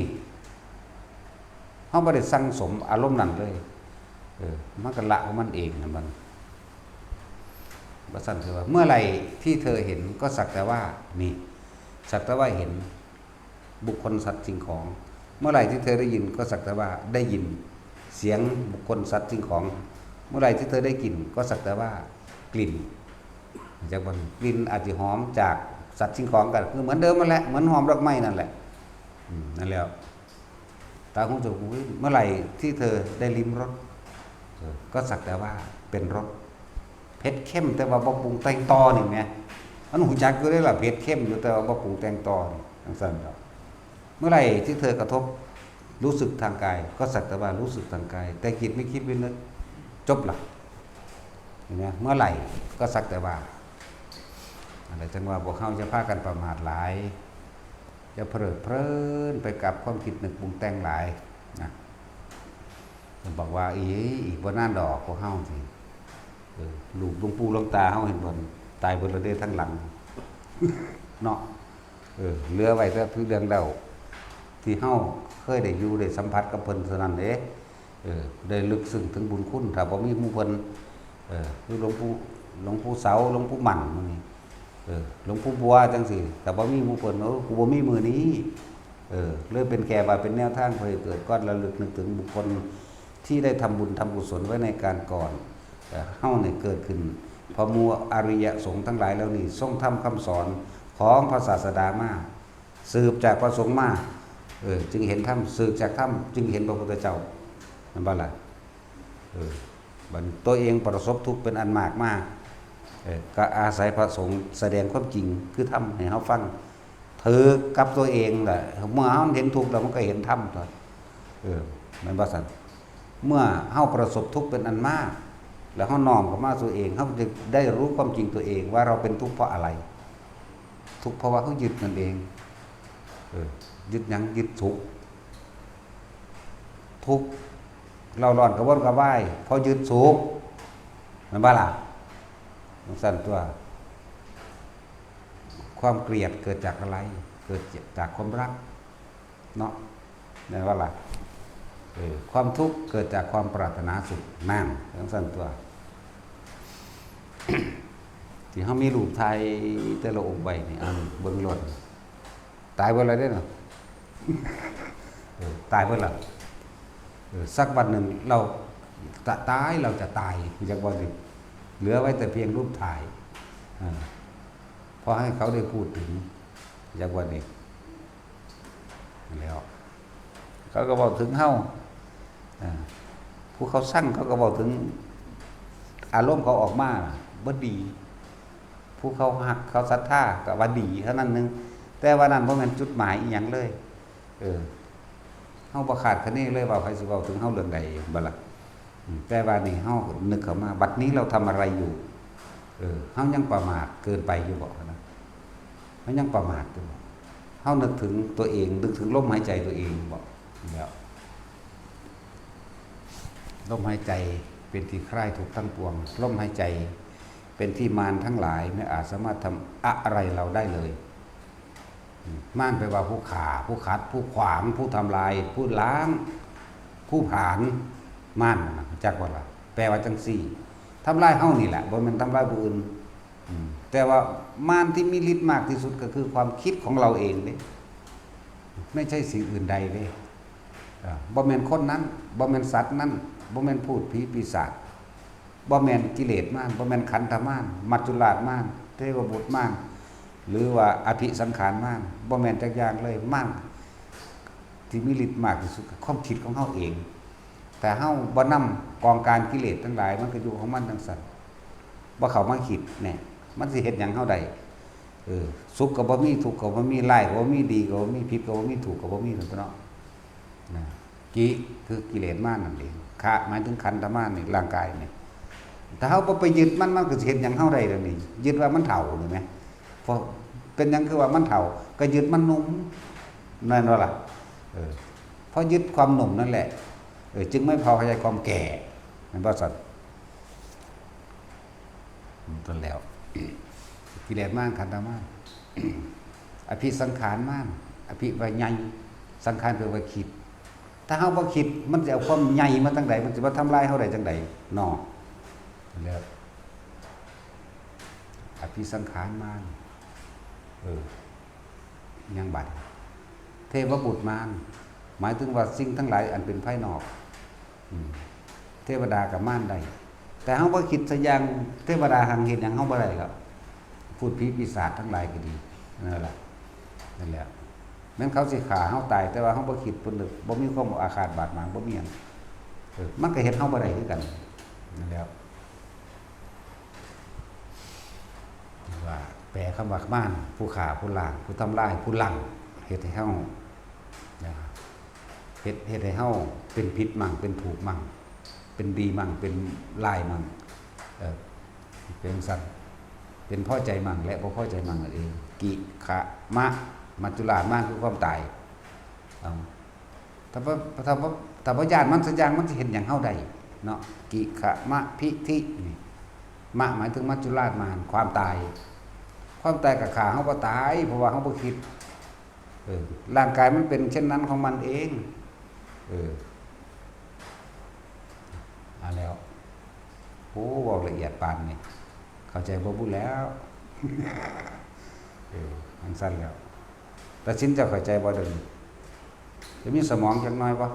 ເຮົາບໍ່ໄດ້ສັ່ງສົມອາລົມນັ້ນເລີຍ ເອີ ມັນກໍລະຂອງມັນເອງຫັ້ນມັນ. ບໍ່ຊັ້ນເທື່ອວ່າ ເມື່ອไหร่ที่เธอเห็นก็สักแต่ว่า ນີ້ ສັກແຕ່ວ່າເຫັນ ບຸກຄົນ ສັດ ສິ່ງຂອງ. เมื่อไหร่ที่เธอได้ยินก็สักแต่ว่าได้ยิน เสียง ບຸກຄົນ ສັດ ສິ່ງຂອງ. เมื่อไหร่ที่เธอได้กลิ่นก็สักแต่ว่ากลิ่น ຈັກບໍ່? ກິ່ນອາດຊິຫອມຈາກສັດສິ່ງຂອງກໍຄືເໝືອນເດີມນັ້ນແຫຼະ ເໝືອນຫອມດອກໄມ້ນັ້ນແຫຼະ. ອືມ ນັ້ນແຫຼະ ຕາຫູ ຈະ ເມື່ອไหร่ที่เธอได้ลิ้มรส ເອີ ກໍສັกแต่ว่าเป็นรส ເຜັດເຄັມ ແຕ່ວ່າບໍ່ປຸງແຕ່ງຕໍ່ນີ້ແໝ ມັນຮູ້ຈັກຢູ່ເດ້ລະ ເຜັດເຄັມຢູ່ ແຕ່ວ່າບໍ່ປຸງແຕ່ງຕໍ່ນີ້ ຈັ່ງຊັ້ນດອກ. เมื่อไหร่ที่เธอกระทบรู้สึกทางกาย ก็สักแต่ว่ารู้สึกทางกาย แต่จิตไม่คิดไม่นึก จบละ ເຫັນໄໝ? ເມື່ອໄຫຼກໍສັກແຕ່ວ່າ ອັນນັ້ນຈັ່ງວ່າພວກເຮົາຢ່າພາກັນປະໝາດຫຼາຍ ຢ່າເພີດເພີນໄປກັບຄວາມຄິດນຶກປຸງແຕ່ງຫຼາຍນະ. ບອກວ່າ ອີ ອີກບໍ່ນານດອກພວກເຮົາຊິ ເອີ ລູກຫຼວງປູ່ຫຼວງຕາເຮົາເຫັນບໍ່ ຕາຍເບິດແລ້ວເດ້ທັງຫຼັງເນາະ. ເອີ ເຫຼືອໄວ້ແຕ່ເລື່ອງເລົ່າທີ່ເຮົາເຄີຍໄດ້ຢູ່ໄດ້ສຳຜັດກັບເພິ່ນເທົ່ານັ້ນເດ້. ເອີ ໄດ້ລຶກຊຶ້ງເຖິງບຸນຄຸນ ຖ້າບໍ່ມີໝູ່ເພິ່ນ ເອີ ຄືຫຼວງປູ່ ຫຼວງປູ່ເສົາ ຫຼວງປູ່ໝັ້ນ ໝູ່ນີ້ ເອີ ຫຼວງປູ່ບົວ ຈັ່ງຊີ້ ຖ້າບໍ່ມີໝູ່ເພິ່ນ ໂອ້ ກູບໍ່ມີມື້ນີ້. ເອີ ເລີຍເປັນແຄ່ວ່າເປັນແນວທາງເພື່ອໃຫ້ເກີດການລະລຶກນຶກເຖິງບຸກຄົນທີ່ໄດ້ທຳບຸນທຳກຸສົນໄວ້ໃນການກ່ອນ. ເອີ ເຮົານີ້ເກີດຂຶ້ນ ເພາະໝູ່ອະລິຍະສົງທັງຫຼາຍເຫຼົ່ານີ້ ຊົງທຳຄຳສອນຂອງພະສາສະດາມາ ສືບຈາກພະສົງມາ ເອີ ຈຶ່ງເຫັນທຳ ສືບຈາກທຳຈຶ່ງເຫັນພະພຸດທະເຈົ້າ ແມ່ນບໍ່ລະ? ເອີ ບັດຕົວເອງປະສົບທຸກເປັນອັນມາກມາ ເອີ ກໍອາໄສພະສົງສະແດງຄວາມຈິງຄືທຳໃຫ້ເຮົາຟັງ ຖືກກັບຕົວເອງລະ ເມື່ອເຮົາເຫັນທຸກແລ້ວ ມັນກໍເຫັນທຳຕົວະ ເອີ ແມ່ນບໍ່ຊັ້ນ? ເມື່ອເຮົາປະສົບທຸກເປັນອັນມາກ ແລ້ວເຮົານ້ອມເຂົ້າມາຕົວເອງ ເຮົາຈະໄດ້ຮູ້ຄວາມຈິງຕົວເອງວ່າເຮົາເປັນທຸກເພາະອະໄລ? ທຸກເພາະວ່າເຮົາຍຶດນັ້ນເອງ. ເອີ ຍຶດຫຍັງ? ຍຶດສຸກ. ທຸກ ເລົ່າຮ້ອນກະວົນກະວາຍ ເພາະຍຶດສຸກ ແມ່ນບໍ່ລະ? ຈັ່ງຊັ້ນຕົວະ. ຄວາມເກລີຍດເກີດຈາກອະໄລ? ເກີດຈາກຄວາມລັກເນາະ ແມ່ນບໍ່ລະ? ເອີ ຄວາມທຸກເກີດຈາກຄວາມປາດຖະໜາສຸກ ນັ້ນ ຈັ່ງຊັ້ນຕົວະ. ທີ່ເຮົາມີຮູບຖ່າຍແຕ່ລະອົງໄວ້ນີ້ ເອົາເບິ່ງໂລດ. ຕາຍເບິດແລ້ວເດ້ເນາະ ເອີ ຕາຍເບິດແລ້ວ ເອີ ສັກວັນໜຶ່ງລາວຈະຕາຍ ລາວຈະຕາຍ ຮູ້ຈັກບໍ່ນີ້? ເຫຼືອໄວ້ແຕ່ພຽງຮູບຖ່າຍ ເອີ ພໍໃຫ້ເຂົາໄດ້ພູດເຖິງ ຮູ້ຈັກບໍ່ນີ້? ແລ້ວ ເຂົາກໍເວົ້າເຖິງເຮົາ ເອີ ຜູ້ເຂົາຊັງເຂົາກໍເວົ້າເຖິງອາລົມເຂົາອອກມາ ບໍ່ດີ. ຜູ້ເຂົາຮັກເຂົາສັດທາກໍວ່າດີເທົ່ານັ້ນໜຶ່ງ ແຕ່ວ່ານັ້ນບໍ່ແມ່ນຈຸດໝາຍອີ່ຫຍັງເລີຍ. ເອີ ເຮົາບໍ່ຄາດຄະເນເລີຍວ່າໃຜຊິເວົ້າເຖິງເຮົາເລື່ອງໃດ ແມ່ນບໍ່ລະ? ອືມ ແຕ່ວ່ານີ້ເຮົານຶກເຂົ້າມາ ບັດນີ້ເຮົາທຳອະໄລຢູ່? ເອີ ເຮົາຍັງປະໝາດເກີນໄປຢູ່ບໍ່ນະ? ເຮົາຍັງປະໝາດຢູ່ບໍ່? ເຮົານຶກເຖິງຕົວເອງ ນຶກເຖິງລົມຫາຍໃຈຕົວເອງບໍ່? ແລ້ວ ລົມຫາຍໃຈເປັນທີ່ຄາຍທຸກທັງປວງ ລົມຫາຍໃຈເປັນທີ່ມານທັງຫຼາຍໄມ່ອາດສາມາດທຳອະໄລເຮົາໄດ້ເລີຍ. ມານແປວ່າຜູ້ຂ້າ ຜູ້ຂັດ ຜູ້ຂວາງ ຜູ້ທຳລາຍ ຜູ້ລ້າງ ຜູ້ຜານ ມານນະ ຮູ້ຈັກບໍ່ລະ? ແປວ່າຈັ່ງຊີ້ ທຳລາຍເຮົານີ້ແຫຼະ ບໍ່ແມ່ນທຳລາຍຜູ້ອື່ນ. ອືມ ແຕ່ວ່າມານທີ່ມີລິດມາກທີ່ສຸດກໍຄືຄວາມຄິດຂອງເຮົາເອງເດ້ ໄມ່ໃຊ່ສິ່ງອື່ນໃດເດ້. ເອີ ບໍ່ແມ່ນຄົນນັ້ນ ບໍ່ແມ່ນສັດນັ້ນ ບໍ່ແມ່ນພູດຜີປີສາດ ບໍ່ແມ່ນກິເລດມານ ບໍ່ແມ່ນຂັນທະມານ ມັດຈຸລາດມານ ເທວະບຸດມານ ຫຼືວ່າອະພິສັງຂານມານ ບໍ່ແມ່ນຈັກຢ່າງເລີຍ. ມານທີ່ມີລິດມາກທີ່ສຸດຄືຄວາມຄິດຂອງເຮົາເອງ. ຖ້າເຮົາບໍ່ນຳກອງການກິເລດທັງຫຼາຍ ມັນກໍຢູ່ຂອງມັນຈັ່ງຊັ້ນ ບໍ່ເຂົ້າມາຄິດແນ່ ມັນຊິເຮັດຫຍັງເຮົາໄດ້? ເອີ ສຸກກໍບໍ່ມີ ທຸກກໍບໍ່ມີ ຮ້າຍກໍບໍ່ມີ ດີກໍບໍ່ມີ ຜິດກໍບໍ່ມີ ຖືກກໍບໍ່ມີ ຊັ້ນຕົວະເນາະ. ນະ ກິ ຄືກິເລດມານນັ້ນເອງ ຂະ ໝາຍເຖິງຂັນທະມານນີ້ ຮ່າງກາຍນີ້. ຖ້າເຮົາບໍ່ໄປຍຶດມັນ ມັນກໍຊິເຮັດຫຍັງເຮົາໄດ້ດຽວນີ້? ຍຶດວ່າມັນເຖົ້ານີ້ແໝ ເພາະເປັນຫຍັງຄືວ່າມັນເຖົ້າ? ກໍຍຶດມັນໜຸ່ມ ແມ່ນບໍ່ລະ? ເອີ ເພາະຍຶດຄວາມໜຸ່ມນັ້ນແຫຼະ ເອີ ຈຶ່ງໄມ່ເຜົາຂະຫຍາຍຄວາມແກ່ ແມ່ນບໍ່ຊັ້ນ? ນັ້ນແລ້ວ ກິເລດມານ ຂັນທະມານ ອະພິສັງຂານມານ ອະພິວ່າໃຫຍ່ ສັງຂານແປວ່າຄິດ. ຖ້າເຮົາບໍ່ຄິດ ມັນຊິເອົາຄວາມໃຫຍ່ມາຈັ່ງໃດ? ມັນຊິມາທຳລາຍເຮົາໄດ້ຈັ່ງໃດເນາະ? ແລ້ວ ອະພິສັງຂານມານ ເອີ ຍັງບັດ ເທວະບຸດມານ ໝາຍເຖິງວ່າສິ່ງທັງຫຼາຍອັນເປັນພາຍນອກ. ອືມ ເທວະດາກໍມານໄດ້ ແຕ່ເຮົາບໍ່ຄິດຊະຢ່າງ ເທວະດາຫັ້ນເຮັດຫຍັງເຮົາບໍ່ໄດ້ດອກ ພູດຜີປີສາດທັງຫຼາຍກໍດີ. ນັ້ນລະ ນັ້ນແຫຼະ ແມ່ນເຂົາຊິຂ້າເຮົາຕາຍ ແຕ່ວ່າເຮົາບໍ່ຄິດບໍ່ນຶກ ບໍ່ມີຄວາມອາຄາດບາດໝາງ ບໍ່ມີຫຍັງ ເອີ ມັນກໍເຮັດເຮົາບໍ່ໄດ້ຄືກັນ. ນັ້ນແຫຼະ ວ່າແປຄຳວ່າມານ ຜູ້ຂ້າ ຜູ້ລ້າງ ຜູ້ທຳລາຍ ຜູ້ລັງ ເຮັດໃຫ້ເຮົາ ເຮັດ ເຮັດໃຫ້ເຮົາເປັນຜິດໝັ່ງ ເປັນຖືກໝັ່ງ ເປັນດີໝັ່ງ ເປັນຮ້າຍໝັ່ງ ເອີ ເປັນຈັ່ງຊັ້ນ ເປັນພໍໃຈໝັ່ງ ແລະ ບໍ່ພໍໃຈໝັ່ງນັ້ນເອງ. ກິ ຂະ ມະ ມັດຈຸລາດ ມານຄືຄວາມຕາຍ. ເອົາ ຖ້າບໍ່ ຖ້າບໍ່ ຖ້າບໍ່ຢ້ານມັນຊະຢ່າງ ມັນຊິເຮັດຫຍັງເຮົາໄດ້ເນາະ? ກິ ຂະ ມະ ພິ ທິ ນີ້ ມະ ໝາຍເຖິງມັດຈຸລາດມານ ຄວາມຕາຍ. ຄວາມຕາຍກໍຂ້າເຮົາບໍ່ຕາຍ ເພາະວ່າເຮົາບໍ່ຄິດ. ເອີ ຮ່າງກາຍມັນເປັນເຊັ່ນນັ້ນຂອງມັນເອງ. ເອີ ເອົາແລ້ວ ໂອ້ ເວົ້າລະອຽດປານນີ້ ເຂົ້າໃຈບໍ່ບຸແລ້ວ? ເອີ ຈັ່ງຊັ້ນແລ້ວ ຕັດສິນເຈົ້າເຂົ້າໃຈບໍ່ດຽວນີ້? ຈະມີສະໝອງຈັກໜ້ອຍບໍ່?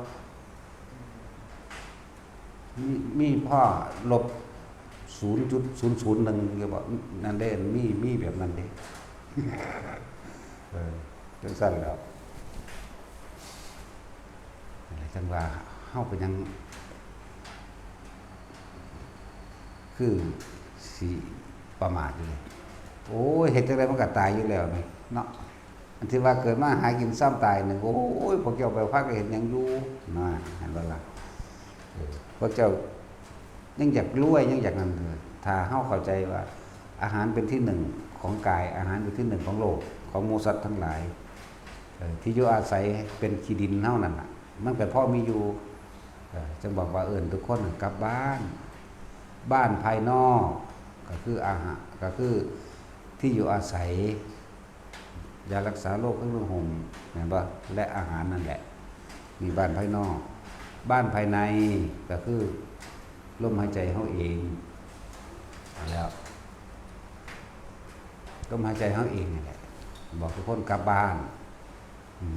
ມີ ມີພໍລົບສູນຈຸດສູນສູນໜຶ່ງຢູ່ບໍ່? ນັ້ນເດ້ ມີ ມີແບບນັ້ນເດ້. ເອີ ຈັ່ງຊັ້ນແລ້ວ ຈັ່ງວ່າເຮົາເປັນຫຍັງຄືຊິປະໝາດຢູ່ເດ? ໂອ້ຍ ເຮັດຈັ່ງໃດມັນກໍຕາຍຢູ່ແລ້ວນີ້ເນາະ. ອັນທີ່ວ່າເກີດມາຫາກິນຊາມຕາຍນີ້ ໂອ້ຍ ພວກເຈົ້າໄປພາກັນເຮັດຫຍັງຢູ່ນະ? ເຫັນບໍ່ລະ? ເອີ ພວກເຈົ້າຍັງຢາກລວຍ ຍັງຢາກນັ້ນ. ຖ້າເຮົາເຂົ້າໃຈວ່າອາຫານເປັນທີ່ໜຶ່ງຂອງກາຍ ອາຫານເປັນທີ່ໜຶ່ງຂອງໂລກ ຂອງໝູ່ສັດທັງຫຼາຍ ເອີ ທີ່ຢູ່ອາໄສເປັນຂີ້ດິນເຮົານັ້ນນະ ມັນກໍພໍມີຢູ່. ເອີ ຈຶ່ງບອກວ່າເອີ້ນທຸກຄົນໃຫ້ກັບບ້ານ. ບ້ານພາຍນອກກໍຄືອາຫາ ກໍຄືທີ່ຢູ່ອາໄສ, ຢາລັກສາໂລກ, ເຄື່ອງນຸ່ງຫົ່ມ ແມ່ນບໍ່? ແລະ ອາຫານນັ້ນແຫຼະ. ນີ້ບ້ານພາຍນອກ. ບ້ານພາຍໃນກໍຄືລົມຫາຍໃຈເຮົາເອງ. ແລ້ວ ລົມຫາຍໃຈເຮົາເອງນີ້ແຫຼະ ບອກທຸກຄົນກັບບ້ານ.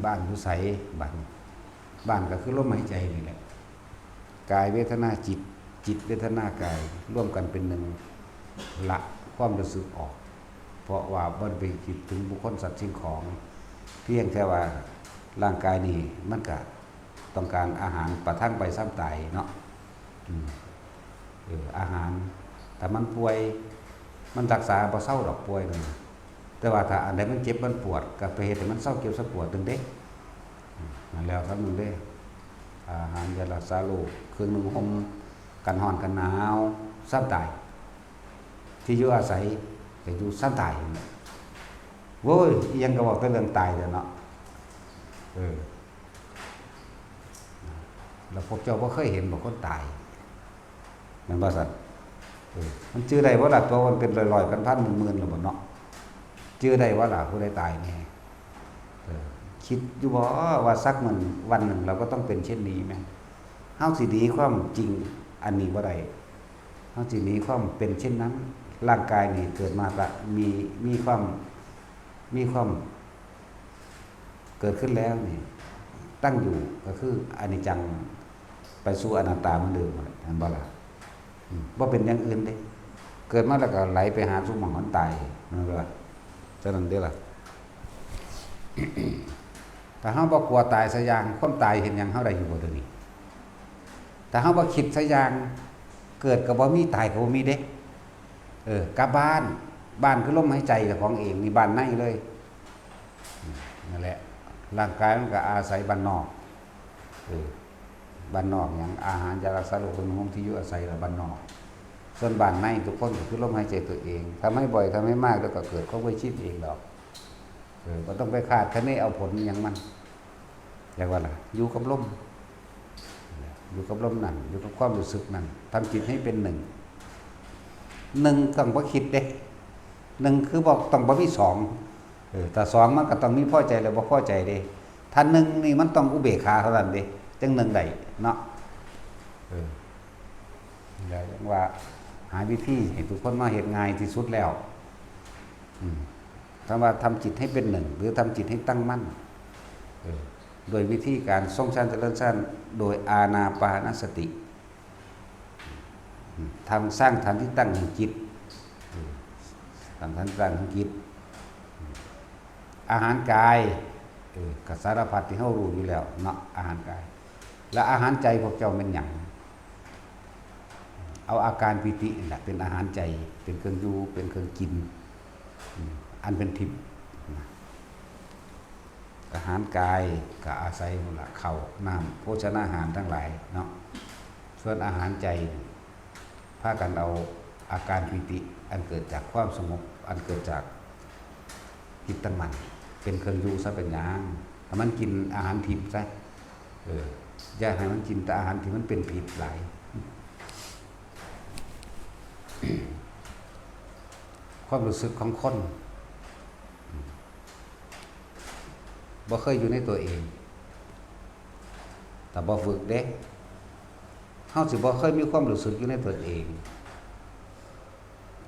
ບ້ານຢູ່ໃສ? ບ້ານ ບ້ານກໍຄືລົມຫາຍໃຈນີ້ແຫຼະ. ກາຍເວທະນາຈິດ, ຈິດເວທະນາກາຍ ລວມກັນເປັນໜຶ່ງ, ລະຄວາມຮູ້ສຶກອອກ ເພາະວ່າບໍ່ໄດ້ໄປຄິດເຖິງບຸກຄົນສັດສິ່ງຂອງ. ພຽງແຕ່ວ່າຮ່າງກາຍນີ້ມັນກະຕ້ອງການອາຫານປະທັງໄປຊຳຕາຍເນາະ. ອືມ ເອີ ອາຫານ ຖ້າມັນປ່ວຍ ມັນຮັກສາບໍ່ເຊົາດອກ ປ່ວຍນັ້ນ. ແຕ່ວ່າຖ້າອັນໃດມັນເຈັບມັນປວດ ກໍໄປເຮັດໃຫ້ມັນເຊົາເຈັບເຊົາປວດໜຶ່ງເດ້. ອືມ ນັ້ນແລ້ວສ່ຳໜຶ່ງເດ້. ອາຫານ ຢາຮັກສາໂລກ, ເຄື່ອງນຸ່ງຫົ່ມ ກັນຮ້ອນກັນໜາວ ຊຳຕາຍ. ທີ່ຢູ່ອາໄສ ກໍຢູ່ຊຳຕາຍ. ໂວ້ຍ ອີ່ຫຍັງກໍເວົ້າແຕ່ເລື່ອງຕາຍແຫຼະເນາະ. ເອີ ແລ້ວພວກເຈົ້າບໍ່ເຄີຍເຫັນບໍ່ ຄົນຕາຍ? ແມ່ນບໍ່ຊັ້ນ? ເອີ ມັນຈື່ໄດ້ບໍ່ລະ? ຕົວມັນເປັນຮ້ອຍໆ ພັນໆ ໝື່ນໆ ແລ້ວບໍ່ເນາະ? ຈື່ໄດ້ບໍ່ລະ ຜູ້ໃດຕາຍແນ່? ເອີ ຄິດຢູ່ບໍ່ວ່າສັກມື້ ວັນໜຶ່ງເຮົາກໍຕ້ອງເປັນເຊັ່ນນີ້ແມ່ນ? ເຮົາຊິໜີຄວາມຈິງອັນນີ້ບໍ່ໄດ້. ເຮົາຊິໜີຄວາມເປັນເຊັ່ນນັ້ນ. ຮ່າງກາຍນີ້ເກີດມາກະມີ ມີຄວາມ ມີຄວາມ ເກີດຂຶ້ນແລ້ວນີ້ ຕັ້ງຢູ່ກໍຄືອະນິດຈັງ ໄປສູ່ອະນັດຕາເໝືອນເດີມຫັ້ນແຫຼະ ແມ່ນບໍ່ລະ? ອືມ ບໍ່ເປັນຢ່າງອື່ນເດ້. ເກີດມາແລ້ວກໍໄຫຼໄປຫາສູ່ໝ່ອງມັນຕາຍ ແມ່ນບໍ່ລະ? ເທົ່ານັ້ນເດ້ລະ. ຖ້າເຮົາບໍ່ກົວຕາຍຊະຢ່າງ, ຄວາມຕາຍເຮັດຫຍັງເຮົາໄດ້ຢູ່ບໍ່ດຽວນີ້? ຖ້າເຮົາບໍ່ຄິດຊະຢ່າງ, ເກີດກໍບໍ່ມີ, ຕາຍກໍບໍ່ມີເດ້. ເອີ ກັບບ້ານ, ບ້ານຄືລົມຫາຍໃຈເຈົ້າຂອງເອງ, ນີ້ບ້ານໃນເລີຍ. ນັ້ນແຫຼະ, ຮ່າງກາຍມັນກໍອາໄສບ້ານນອກ. ເອີ ບ້ານນອກຫຍັງ? ອາຫານ ຢາຮັກສາໂລກ, ເຄື່ອງນຸ່ງຫົ່ມ, ທີ່ຢູ່ອາໄສລະບ້ານນອກ. ສ່ວນບ້ານໃນທຸກຄົນກໍຄືລົມຫາຍໃຈຕົວເອງ. ທຳໃຫ້ບ່ອຍ, ທຳໃຫ້ມາກ, ແລ້ວກໍເກີດຄວາມເຄີຍຊິນເອງດອກ. ເອີ ບໍ່ຕ້ອງໄປຄາດຄະເນເອົາຜົນຫຍັງມັນ. ຈັ່ງວ່າລະ ຢູ່ກັບລົມ, ຢູ່ກັບລົມນັ້ນ, ຢູ່ກັບຄວາມຮູ້ສຶກນັ້ນ, ທຳຈິດໃຫ້ເປັນໜຶ່ງ. ໜຶ່ງຕ້ອງບໍ່ຄິດເດ້. ໜຶ່ງຄືບໍ່, ຕ້ອງບໍ່ມີສອງ. ເອີ ຖ້າສອງມັນກໍຕ້ອງມີພໍໃຈ ແລະ ບໍ່ພໍໃຈເດ້. ຖ້າໜຶ່ງນີ້ມັນຕ້ອງອຸເບກຂາເທົ່ານັ້ນເດ້ ຈັ່ງໜຶ່ງໄດ້ເນາະ. ເອີ ແລ້ວຈັ່ງວ່າຫາວິທີໃຫ້ທຸກຄົນມາເຮັດງ່າຍທີ່ສຸດແລ້ວ. ອືມ ຄຳວ່າທຳຈິດໃຫ້ເປັນໜຶ່ງ ຫຼື ທຳຈິດໃຫ້ຕັ້ງໝັ້ນ ເອີ ໂດຍວິທີການຊົງຊານຈະເລີນຊານໂດຍອານາປານະສະຕິ. ອືມ ທຳ ສ້າງຖານທີ່ຕັ້ງແຫ່ງຈິດ ເອີ ສ້າງຖານທີ່ຕັ້ງແຫ່ງຈິດ. ອາຫານກາຍ ເອີ ກໍສາລະພັດທີ່ເຮົາຮູ້ຢູ່ແລ້ວເນາະ ອາຫານກາຍ. ແລະ ອາຫານໃຈພວກເຈົ້າແມ່ນຫຍັງ? ເອົາອາການປີຕິນີ້ແຫຼະເປັນອາຫານໃຈ ເປັນເຄື່ອງຢູ່ ເປັນເຄື່ອງກິນ ອືມ ອັນເປັນທິບນະ. ອາຫານກາຍກໍອາໄສພຸ້ນລະ ເຂົ້າ ນ້ຳ ໂພຊະນາຫານທັງຫຼາຍເນາະ. ສ່ວນອາຫານໃຈ ພາກັນເອົາອາການປີຕິ ອັນເກີດຈາກຄວາມສະຫງົບ ອັນເກີດຈາກຈິດຕັ້ງໝັ້ນ ເປັນເຄື່ອງຢູ່ຊະເປັນຫຍັງ? ໃຫ້ມັນກິນອາຫານທິບຊະ. ເອີ ຢ່າໃຫ້ມັນກິນແຕ່ອາຫານທີ່ມັນເປັນພິດຫຼາຍ. ຄວາມຮູ້ສຶກຂອງຄົນ ບໍ່ເຄີຍຢູ່ໃນຕົວເອງ ຖ້າບໍ່ຝຶກເດ້ ເຮົາຊິບໍ່ເຄີຍມີຄວາມຮູ້ສຶກຢູ່ໃນຕົນເອງ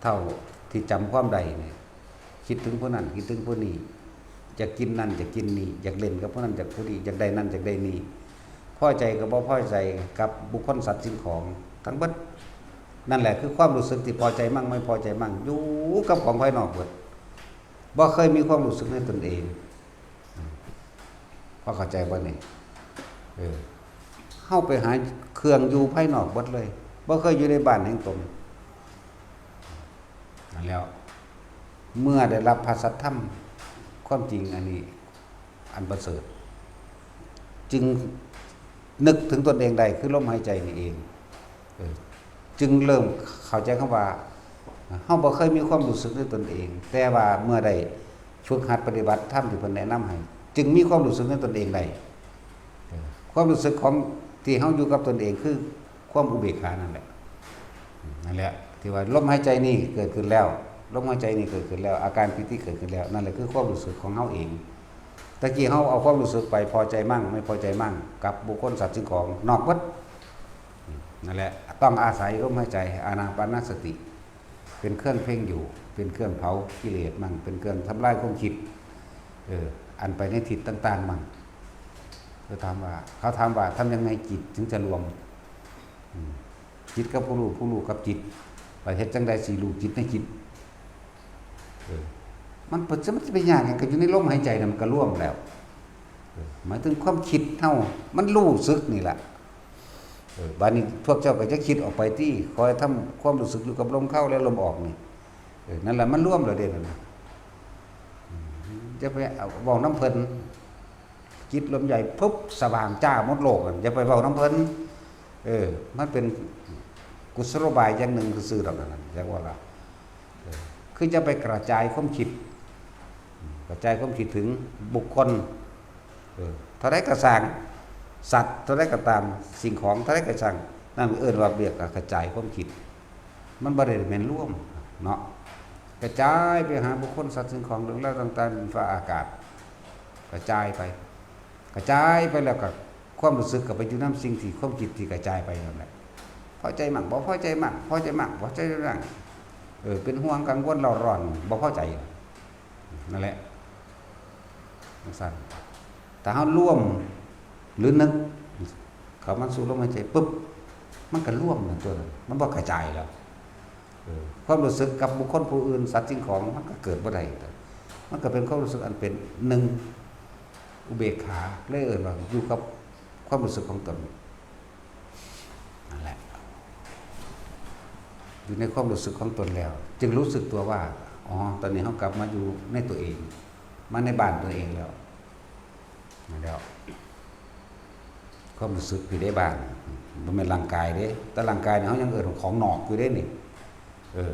ເທົ່າທີ່ຈຳຄວາມໄດ້ນີ້ ຄິດເຖິງຜູ້ນັ້ນ ຄິດເຖິງຜູ້ນີ້ ຢາກກິນນັ້ນ ຢາກກິນນີ້ ຢາກຫຼິ້ນກັບຜູ້ນັ້ນ ຢາກຜູ້ນີ້ ຢາກໄດ້ນັ້ນ ຢາກໄດ້ນີ້ ພໍໃຈກັບບໍ່ພໍໃຈກັບບຸກຄົນ ສັດ ສິ່ງຂອງທັງເບິດ. ນັ້ນແຫຼະຄືຄວາມຮູ້ສຶກທີ່ພໍໃຈມັ້ງ ໄມ່ພໍໃຈມັ້ງ ຢູ່ກັບຂອງພາຍນອກເບິດ. ບໍ່ເຄີຍມີຄວາມຮູ້ສຶກໃນຕົນເອງ. ພໍເຂົ້າໃຈບໍ່ນີ້? ເອີ ເຮົາໄປຫາເຄື່ອງຢູ່ພາຍນອກເບິດເລີຍ ບໍ່ເຄີຍຢູ່ໃນບ້ານແຫ່ງຕົນ. ນັ້ນແລ້ວ ເມື່ອໄດ້ຮັບພະສັດທຳ ຄວາມຈິງອັນນີ້ ອັນປະເສີດ ຈຶ່ງນຶກເຖິງຕົນເອງໄດ້ ຄືລົມຫາຍໃຈນີ້ເອງ. ເອີ ຈຶ່ງເລີ່ມເຂົ້າໃຈຄຳວ່າ ເຮົາບໍ່ເຄີຍມີຄວາມຮູ້ສຶກໃນຕົນເອງ, ແຕ່ວ່າເມື່ອໄດ້ຝຶກຫັດປະຕິບັດທຳທີ່ເພິ່ນແນະນຳໃຫ້ ຈຶ່ງມີຄວາມຮູ້ສຶກໃນຕົນເອງໄດ້. ເອີ ຄວາມຮູ້ສຶກຂອງ ທີ່ເຮົາຢູ່ກັບຕົນເອງຄືຄວາມອຸເບກຂານັ້ນແຫຼະ. ນັ້ນແຫຼະ ທີ່ວ່າລົມຫາຍໃຈນີ້ເກີດຂຶ້ນແລ້ວ, ລົມຫາຍໃຈນີ້ເກີດຂຶ້ນແລ້ວ, ອາການປີຕິເກີດຂຶ້ນແລ້ວ, ນັ້ນແຫຼະຄືຄວາມຮູ້ສຶກຂອງເຮົາເອງ. ຕະກີ້ເຮົາເອົາຄວາມຮູ້ສຶກໄປພໍໃຈໝັ້ງ ໄມ່ພໍໃຈໝັ້ງກັບບຸກຄົນ ສັດ ສິ່ງຂອງນອກເບິດ. ນັ້ນແຫຼະ ຕ້ອງອາໄສລົມຫາຍໃຈ ອານາປານະສະຕິ ເປັນເຄື່ອງເພັງຢູ່, ເປັນເຄື່ອງເຜົາກິເລດໝັ້ງ, ເປັນເຄື່ອງທຳລາຍຄວາມຄິດ ເອີ ອັນໄປໃນທິດຕ່າງໆໝັ້ງ. ເຂົາຖາມວ່າ ເຂົາຖາມວ່າ ທຳຍັງໄງຈິດເຖິງຈະລວມ? ອືມ ຈິດກັບຜູ້ຮູ້ ຜູ້ຮູ້ກັບຈິດ ແລ້ວເຮັດຈັ່ງໃດຊິຮູ້ຈິດໃນຈິດ? ເອີ ມັນ ມັນຊິໄປຍາກຫຍັງ ກໍຢູ່ໃນລົມຫາຍໃຈນັ້ນ ມັນກໍລວມແລ້ວ. ເອີ ໝາຍເຖິງຄວາມຄິດເຮົາ ມັນຮູ້ສຶກນີ້ລະ. ເອີ ບາດນີ້ພວກເຈົ້າກໍຢ່າຄິດອອກໄປຕິ, ຂໍໃຫ້ທຳຄວາມຮູ້ສຶກຢູ່ກັບລົມເຂົ້າ ແລະ ລົມອອກນີ້. ເອີ ນັ້ນລະ ມັນລວມແລ້ວເດ້ນັ້ນນະ. ອືມ ຢ່າໄປເວົ້ານຳເພິ່ນ. ຈິດລົມໃຫຍ່ ປຶບ ສະຫວ່າງຈ້າໝົດໂລກ ຢ່າໄປເວົ້ານຳເພິ່ນ. ເອີ ມັນເປັນກຸສະໂລບາຍຢ່າງໜຶ່ງຊື່ໆດອກນັ້ນ ຈັ່ງວ່າລະ. ເອີ ຄືຈະໄປກະຈາຍຄວາມຄິດ ກະຈາຍຄວາມຄິດເຖິງບຸກຄົນ ເອີ ເທົ່າໃດກໍຊ່າງ, ສັດເທົ່າໃດກໍຕາມ, ສິ່ງຂອງເທົ່າໃດກໍຊ່າງ, ນັ້ນເອີ້ນວ່າວຽກກະຈາຍຄວາມຄິດ. ມັນບໍ່ໄດ້ແມ່ນລວມເນາະ, ກະຈາຍໄປຫາບຸກຄົນ ສັດ ສິ່ງຂອງ ເລື່ອງລາວຕ່າງໆ ດິນຟ້າອາກາດ ກະຈາຍໄປ, ກະຈາຍໄປແລ້ວກໍຄວາມຮູ້ສຶກກໍໄປຢູ່ນຳສິ່ງທີ່ ຄວາມຄິດທີ່ກະຈາຍໄປນັ້ນແຫຼະ. ພໍໃຈໝັ້ງ ບໍ່ພໍໃຈໝັ້ງ ພໍໃຈໝັ້ງ ບໍ່ພໍໃຈໝັ້ງ ເອີ ເປັນຫ່ວງກັງວົນເລົ່າຮ້ອນ ບໍ່ພໍໃຈ ນັ້ນແຫຼະ ຈັ່ງຊັ້ນ. ຖ້າເຮົາລວມ ຫຼື ນຶກເຂົ້າມາສູ່ລົມຫາຍໃຈປຶບ ມັນກໍລວມນັ້ນຕົວະ, ມັນບໍ່ກະຈາຍແລ້ວ. ເອີ ຄວາມຮູ້ສຶກກັບບຸກຄົນຜູ້ອື່ນ ສັດ ສິ່ງຂອງ ມັນກໍເກີດບໍ່ໄດ້, ມັນກໍເປັນຄວາມຮູ້ສຶກອັນເປັນໜຶ່ງ ອຸເບກຂາ ເລີຍເອີ້ນວ່າຢູ່ກັບຄວາມຮູ້ສຶກຂອງຕົນ. ນັ້ນແຫຼະ ຢູ່ໃນຄວາມຮູ້ສຶກຂອງຕົນແລ້ວ ຈຶ່ງຮູ້ສຶກຕົວວ່າ ອໍ ຕອນນີ້ເຮົາກັບມາຢູ່ໃນຕົວເອງ ມາໃນບ້ານຕົວເອງແລ້ວ. ນັ້ນແຫຼະ ຄວາມຮູ້ສຶກຢູ່ໃນບ້ານ ບໍ່ແມ່ນຮ່າງກາຍເດ້, ແຕ່ຮ່າງກາຍນີ້ເຮົາຍັງເອີ້ນວ່າຂອງນອກຢູ່ເດ້ນີ້. ເອີ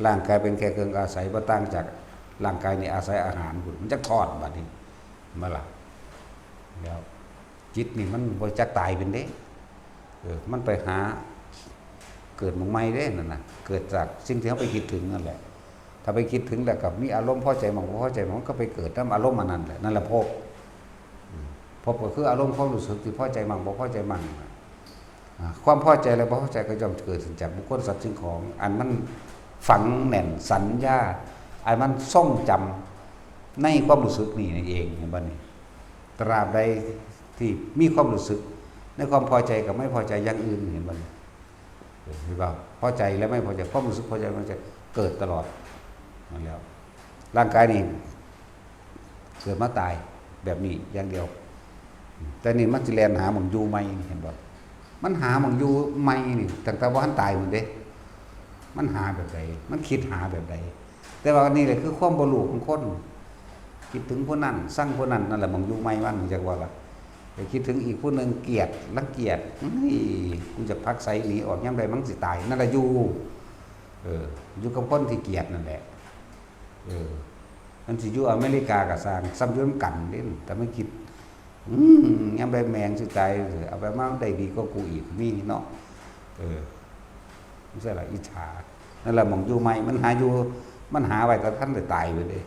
ຮ່າງກາຍເປັນແຄ່ເຄື່ອງອາໄສ ບໍ່ຕ່າງຈາກຮ່າງກາຍນີ້ອາໄສອາຫານພຸ້ນ, ມັນຈັກທອດບາດນີ້ ແມ່ນບໍ່ລະ? ແລ້ວ ຈິດນີ້ມັນບໍ່ຈັກຕາຍເປັນເດ້. ເອີ ມັນໄປຫາເກີດໝ່ອງໃໝ່ເດ້ນັ້ນນະ, ເກີດຈາກສິ່ງທີ່ເຮົາໄປຄິດເຖິງນັ້ນແຫຼະ. ຖ້າໄປຄິດເຖິງແລ້ວກໍມີອາລົມພໍໃຈໝັ້ງ ບໍ່ພໍໃຈໝັ້ງ ມັນກໍໄປເກີດນຳອາລົມອັນນັ້ນແຫຼະ, ນັ້ນແຫຼະພົບ. ພົບກໍຄືອາລົມຄວາມຮູ້ສຶກທີ່ພໍໃຈໝັ້ງ ບໍ່ພໍໃຈໝັ້ງ. ອາ ຄວາມພໍໃຈ ແລະ ບໍ່ພໍໃຈກໍຍ່ອມເກີດຂຶ້ນຈາກບຸກຄົນ ສັດ ສິ່ງຂອງ ອັນມັນຝັງແໜ້ນສັນຍາ ອັນມັນຊົງຈຳໃນຄວາມຮູ້ສຶກນີ້ນັ້ນເອງ. ເຫັນບໍ່ນີ້? ຕາບໃດທີ່ມີຄວາມຮູ້ສຶກໃນຄວາມພໍໃຈກັບໄມ່ພໍໃຈຢ່າງອື່ນ, ເຫັນບໍ່ນີ້? ເຫັນບໍ່? ພໍໃຈ ແລະ ໄມ່ພໍໃຈ, ຄວາມຮູ້ສຶກພໍໃຈ ໄມ່ພໍໃຈ ເກີດຕະຫຼອດ. ນັ້ນແລ້ວ ຮ່າງກາຍນີ້ເກີດມາຕາຍແບບນີ້ຢ່າງດຽວ, ແຕ່ນີ້ມັນຊິແລ່ນຫາໝ່ອງຢູ່ໃໝ່, ເຫັນບໍ່? ມັນຫາໝ່ອງຢູ່ໃໝ່ນີ້ ຕັ້ງແຕ່ບໍ່ທັນຕາຍພຸ້ນເດ້. ມັນຫາແບບໃດ? ມັນຄິດຫາແບບໃດ? ແຕ່ວ່າອັນນີ້ແຫຼະຄືຄວາມບໍ່ຮູ້ຂອງຄົນ, ຄິດເຖິງຜູ້ນັ້ນ ຊັງຜູ້ນັ້ນ, ນັ້ນແຫຼະໝ່ອງຢູ່ໃໝ່ມັນ, ຮູ້ຈັກບໍ່ລະ? ໄປຄິດເຖິງອີກຜູ້ໜຶ່ງ ກຽດ ລັງກຽດ, ເອີຍ ກູຈະຜັກໃສໜີອອກຍາມໃດມັນຊິຕາຍ, ນັ້ນແຫຼະຢູ່. ເອີ ຢູ່ກັບຄົນທີ່ກຽດນັ້ນແຫຼະ. ເອີ ມັນຊິຢູ່ອາເມລິກາກໍຊ່າງ, ຊ້ຳຢູ່ນຳກັນເດ້, ແຕ່ມັນຄິດ ອືມ ຍາມໃດແມ່ງຊິຕາຍ ເອົາໄປມາໄດ້ດີກວ່າກູອີກ ມີເນາະ. ເອີ ຈັ່ງຊັ້ນລະ ອິດສາ. ນັ້ນລະໝ່ອງຢູ່ໃໝ່ ມັນຫາຢູ່ ມັນຫາໄວ້ແຕ່ທັນໄດ້ຕາຍພຸ້ນເດ້.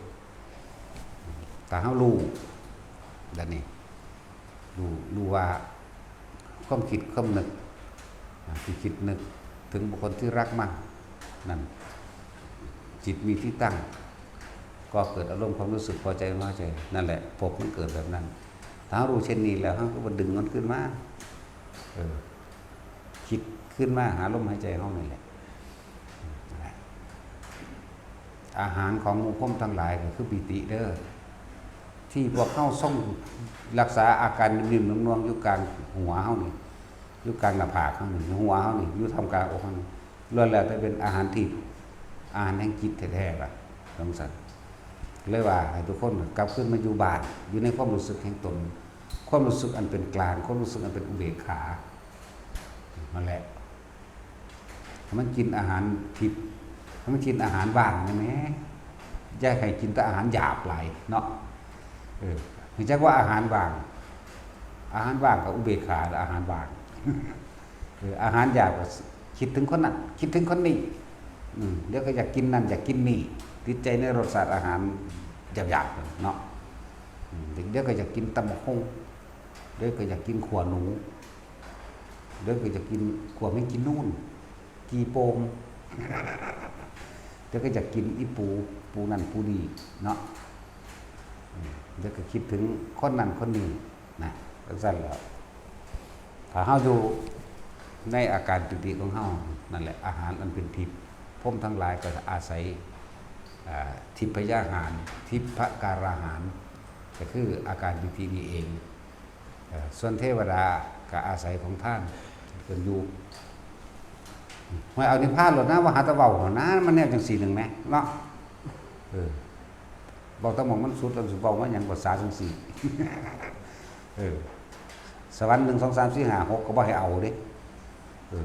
ຖ້າເຮົາຮູ້ແບບນີ້ ຮູ້ ຮູ້ວ່າຄວາມຄິດຄວາມນຶກ ອາ ທີ່ຄິດນຶກເຖິງບຸກຄົນທີ່ຮັກມານັ້ນ ຈິດມີທີ່ຕັ້ງ ກໍເກີດອາລົມຄວາມຮູ້ສຶກພໍໃຈ ບໍ່ພໍໃຈ, ນັ້ນແຫຼະ ພົບມັນເກີດແບບນັ້ນ. ຖ້າເຮົາຮູ້ເຊັ່ນນີ້ແລ້ວ ເຮົາກໍບໍ່ດຶງມັນຄືນມາ, ເອີ ຄິດຄືນມາຫາລົມຫາຍໃຈເຮົານີ້ແຫຼະ. ອາຫານຂອງໝູ່ພົມທັງຫຼາຍກໍຄືປີຕິເດີ ທີ່ພວກເຮົາຊົງຮັກສາອາການໜຶ່ມໆໜ່ວງໆຢູ່ກາງຫົວເຮົານີ້, ຢູ່ກາງໜ້າຜາກເຮົານີ້, ຢູ່ຫົວເຮົານີ້, ຢູ່ທ່າມກາງອົກເຮົານີ້ ລ້ວນແລ້ວແຕ່ເປັນອາຫານທິບ, ອາຫານແຫ່ງຈິດແທ້ໆລະ ຈັ່ງຊັ້ນ. ເລີຍວ່າໃຫ້ທຸກຄົນກັບຄືນມາຢູ່ບ້ານ, ຢູ່ໃນຄວາມຮູ້ສຶກແຫ່ງຕົນ, ຄວາມຮູ້ສຶກອັນເປັນກາງ, ຄວາມຮູ້ສຶກອັນເປັນອຸເບກຂາ ນັ້ນແຫຼະ. ໃຫ້ມັນກິນອາຫານທິບ, ໃຫ້ມັນກິນອາຫານຫວ່າງແດ່ແມ້, ຢ່າໃຫ້ກິນແຕ່ອາຫານຫຍາບຫຼາຍເນາະ. ເອີ ຮູ້ຈັກວ່າອາຫານຫວ່າງ, ອາຫານຫວ່າງກັບອຸເບກຂາ ແລະ ອາຫານຫວ່າງ ເອີ ອາຫານຢາກກໍຄິດເຖິງຄົນນັ້ນ ຄິດເຖິງຄົນນີ້ ອືມ ດຽວກໍຢາກກິນນັ້ນ ຢາກກິນນີ້ ຕິດໃຈໃນລົດຊາດອາຫານຫຍາບໆເນາະ ອືມ ດຽວກໍຢາກກິນຕຳບັກຫຸ່ງ ດຽວກໍຢາກກິນຂົ້ວໜູ ດຽວກໍຢາກກິນຂົ້ວແມງຈີນູນ ຈີ່ໂປ່ງ ແຕ່ກໍຢາກກິນອີ່ປູ ປູນັ້ນປູນີ້ເນາະ ອືມ ແລ້ວກໍຄິດເຖິງຄົນນັ້ນຄົນນີ້ນະ ຈັ່ງຊັ້ນແຫຼະ ຖ້າເຮົາຢູ່ໃນອາການປີຕິຂອງເຮົານັ້ນແຫຼະ ອາຫານອັນເປັນທິບ ພົມທັງຫຼາຍກໍອາໄສ ອາ ທິບພະຍາຫານ ທິບພະກາລາຫານ ກໍຄືອາການປີຕິນີ້ເອງ. ເອີ ສ່ວນເທວະດາກໍອາໄສຂອງທານເປັນເຄື່ອງຢູ່. ຫ້ວຍ ເອົານິບພານໂລດນະ ວ່າຫາແຕ່ເວົ້ານະ ມັນແນວຈັ່ງຊີ້ໜຶ່ງແໝ ເນາະ ເອີ ເວົ້າແຕ່ໝ່ອງມັນສຸດ ແລ້ວຊິເວົ້າມາຫຍັງພາສາຈັ່ງຊີ້ ເອີ ສະຫວັນ ໜຶ່ງ ສອງ ສາມ ສີ່ ຫ້າ ຫົກ ກໍບໍ່ໃຫ້ເອົາເດ້ ເອີ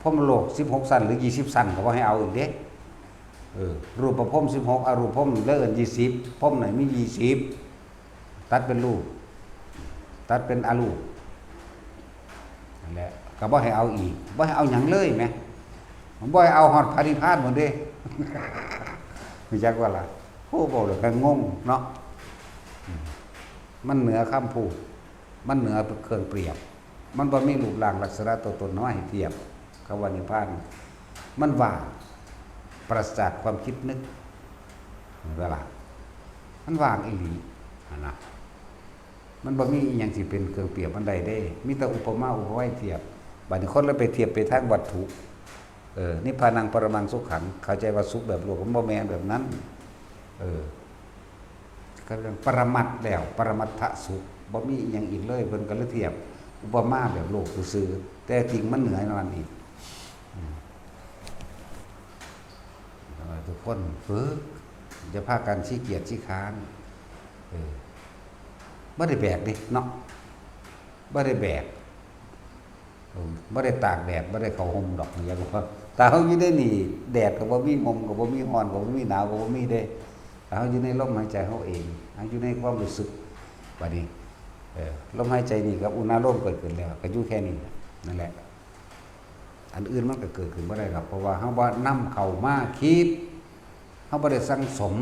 ພົມໂລກ ສິບຫົກ ຊັ້ນ ຫຼື ຊາວ ຊັ້ນ ກໍບໍ່ໃຫ້ເອົາອີກເດ້ ເອີ ຮູບປະພົມ ສິບຫົກ ອະຮູບພົມ ແລ້ວເອີ້ນ ຊາວ ພົມນັ້ນມີ ຊາວ ຕັດເປັນຮູບ ຕັດເປັນອະຮູບ ນັ້ນແຫຼະ ກໍບໍ່ໃຫ້ເອົາອີກ ບໍ່ໃຫ້ເອົາຫຍັງເລີຍແໝ ບໍ່ໃຫ້ເອົາຮອດພະນິບພານພຸ້ນເດ້ ຮູ້ຈັກບໍ່ລະ? ໂອ້ ເວົ້າແລ້ວກໍງົງເນາະ ອືມ ມັນເໜືອຄຳພູດ ມັນເໜືອເຄື່ອງປຽບ ມັນບໍ່ມີຮູບຮ່າງລັກສະນະຕົວຕົນມາໃຫ້ທຽບ. ຄຳວ່ານິບພານ ມັນວ່າງ ປາສະຈາກຄວາມຄິດນຶກ ເຫັນບໍ່ລະ? ມັນວ່າງອີ່ຫຼີຫັ້ນນະ ມັນບໍ່ມີອີ່ຫຍັງຊິເປັນເຄື່ອງປຽບມັນໄດ້ເດ້ ມີແຕ່ອຸປະມາອຸປະໄມທຽບ. ບາດນີ້ຄົນລະໄປທຽບໄປທາງວັດຖຸ ເອີ ນິບພານັງປະລະມັງສຸຂັງ ເຂົ້າໃຈວ່າສຸກແບບໂລກ ມັນບໍ່ແມ່ນແບບນັ້ນ ເອີ. ກໍເລື່ອງປະລະມັດແລ້ວ ປະລະມັດທະສຸກ ບໍ່ມີອີ່ຫຍັງອີກເລີຍ ເພິ່ນກໍເລີຍທຽບອຸປະມາແບບໂລກຊື່ໆ ແຕ່ຈິງມັນເໜືອນັ້ນອີກ. ອືມ ຂໍໃຫ້ທຸກຄົນຝຶກ ຢ່າພາກັນຂີ້ກຽດຂີ້ຄ້ານ ເອີ ບໍ່ໄດ້ແບກເດ້ເນາະ ບໍ່ໄດ້ແບກ. ເອີ ບໍ່ໄດ້ຕາກແດດ ບໍ່ໄດ້ເຂົ້າຮົ່ມດອກ ຢ່າງວ່າ ຖ້າເຮົາຢູ່ໃນນີ້ ແດດກໍບໍ່ມີ ຮົ່ມກໍບໍ່ມີ ຮ້ອນກໍບໍ່ມີ ໜາວກໍບໍ່ມີເດ້. ຖ້າເຮົາຢູ່ໃນລົມຫາຍໃຈເຮົາເອງ ເຮົາຢູ່ໃນຄວາມຮູ້ສຶກ ບາດນີ້ ເອີ ລົມຫາຍໃຈນີ້ກັບອຸນາໂລມເກີດຂຶ້ນແລ້ວ ກໍຢູ່ແຄ່ນີ້ ນັ້ນແຫຼະ ອັນອື່ນມັນກໍເກີດຂຶ້ນບໍ່ໄດ້ດອກ ເພາະວ່າເຮົາບໍ່ນຳເຂົ້າມາຄິດ ເຮົາບໍ່ໄດ້ສັ່ງສົມ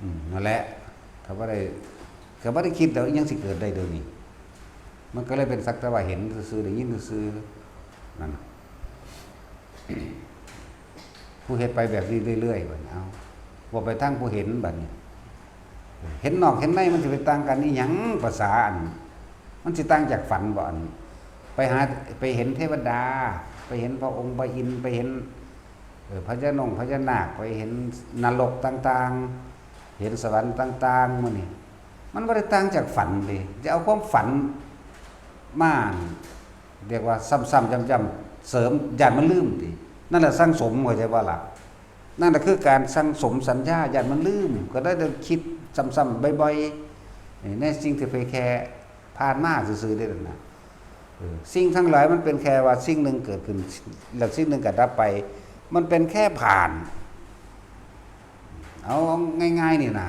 ອືມ ນັ້ນແຫຼະ ຖ້າບໍ່ໄດ້ ຖ້າບໍ່ໄດ້ຄິດແລ້ວ ອີ່ຫຍັງຊິເກີດໄດ້ດຽວນີ້? ມັນກໍເລີຍເປັນສັກແຕ່ວ່າເຫັນຊື່ໆ ໄດ້ຍິນຊື່ໆ ນັ້ນ ຜູ້ເຮັດໄປແບບນີ້ເລື້ອຍໆ ບາດນີ້ ເອົາ ເວົ້າໄປທາງຜູ້ເຫັນ ບາດນີ້ ເຫັນນອກເຫັນໃນ ມັນຊິໄປຕ່າງກັນອີ່ຫຍັງ? ພາສາອັນ ມັນຊິຕ່າງຈາກຝັນບໍ່? ອັນ ໄປຫາ ໄປເຫັນເທວະດາ ໄປເຫັນພະອົງພະອິນ ໄປເຫັນ ເອີ ພະຍານົງພະຍານາກ ໄປເຫັນນະລົກຕ່າງໆ ເຫັນສະຫວັນຕ່າງໆ ມື້ນີ້ ມັນບໍ່ໄດ້ຕ່າງຈາກຝັນເດ້. ຈະເອົາຄວາມຝັນມາ ລຽກວ່າຊ້ຳໆ ຢ້ຳໆ ເສີມ ຢ້ານມັນລືມຕິ. ນັ້ນແຫຼະສັງສົມ ເຂົ້າໃຈບໍ່ລະ? ນັ້ນລະຄືການສັງສົມສັນຍາ ຢ້ານມັນລືມ ກໍໄດ້ຄິດຊ້ຳໆ ບ່ອຍໆ ໃນສິ່ງທີ່ເຜີຍແຜ່ຜ່ານມາຊື່ໆ ເດ້ນັ້ນນະ. ເອີ ສິ່ງທັງຫຼາຍມັນເປັນແຄ່ວ່າສິ່ງໜຶ່ງເກີດຂຶ້ນ ແລ້ວສິ່ງໜຶ່ງກໍດັບໄປ ມັນເປັນແຄ່ຜ່ານ. ເອົາງ່າຍໆ ນີ້ນະ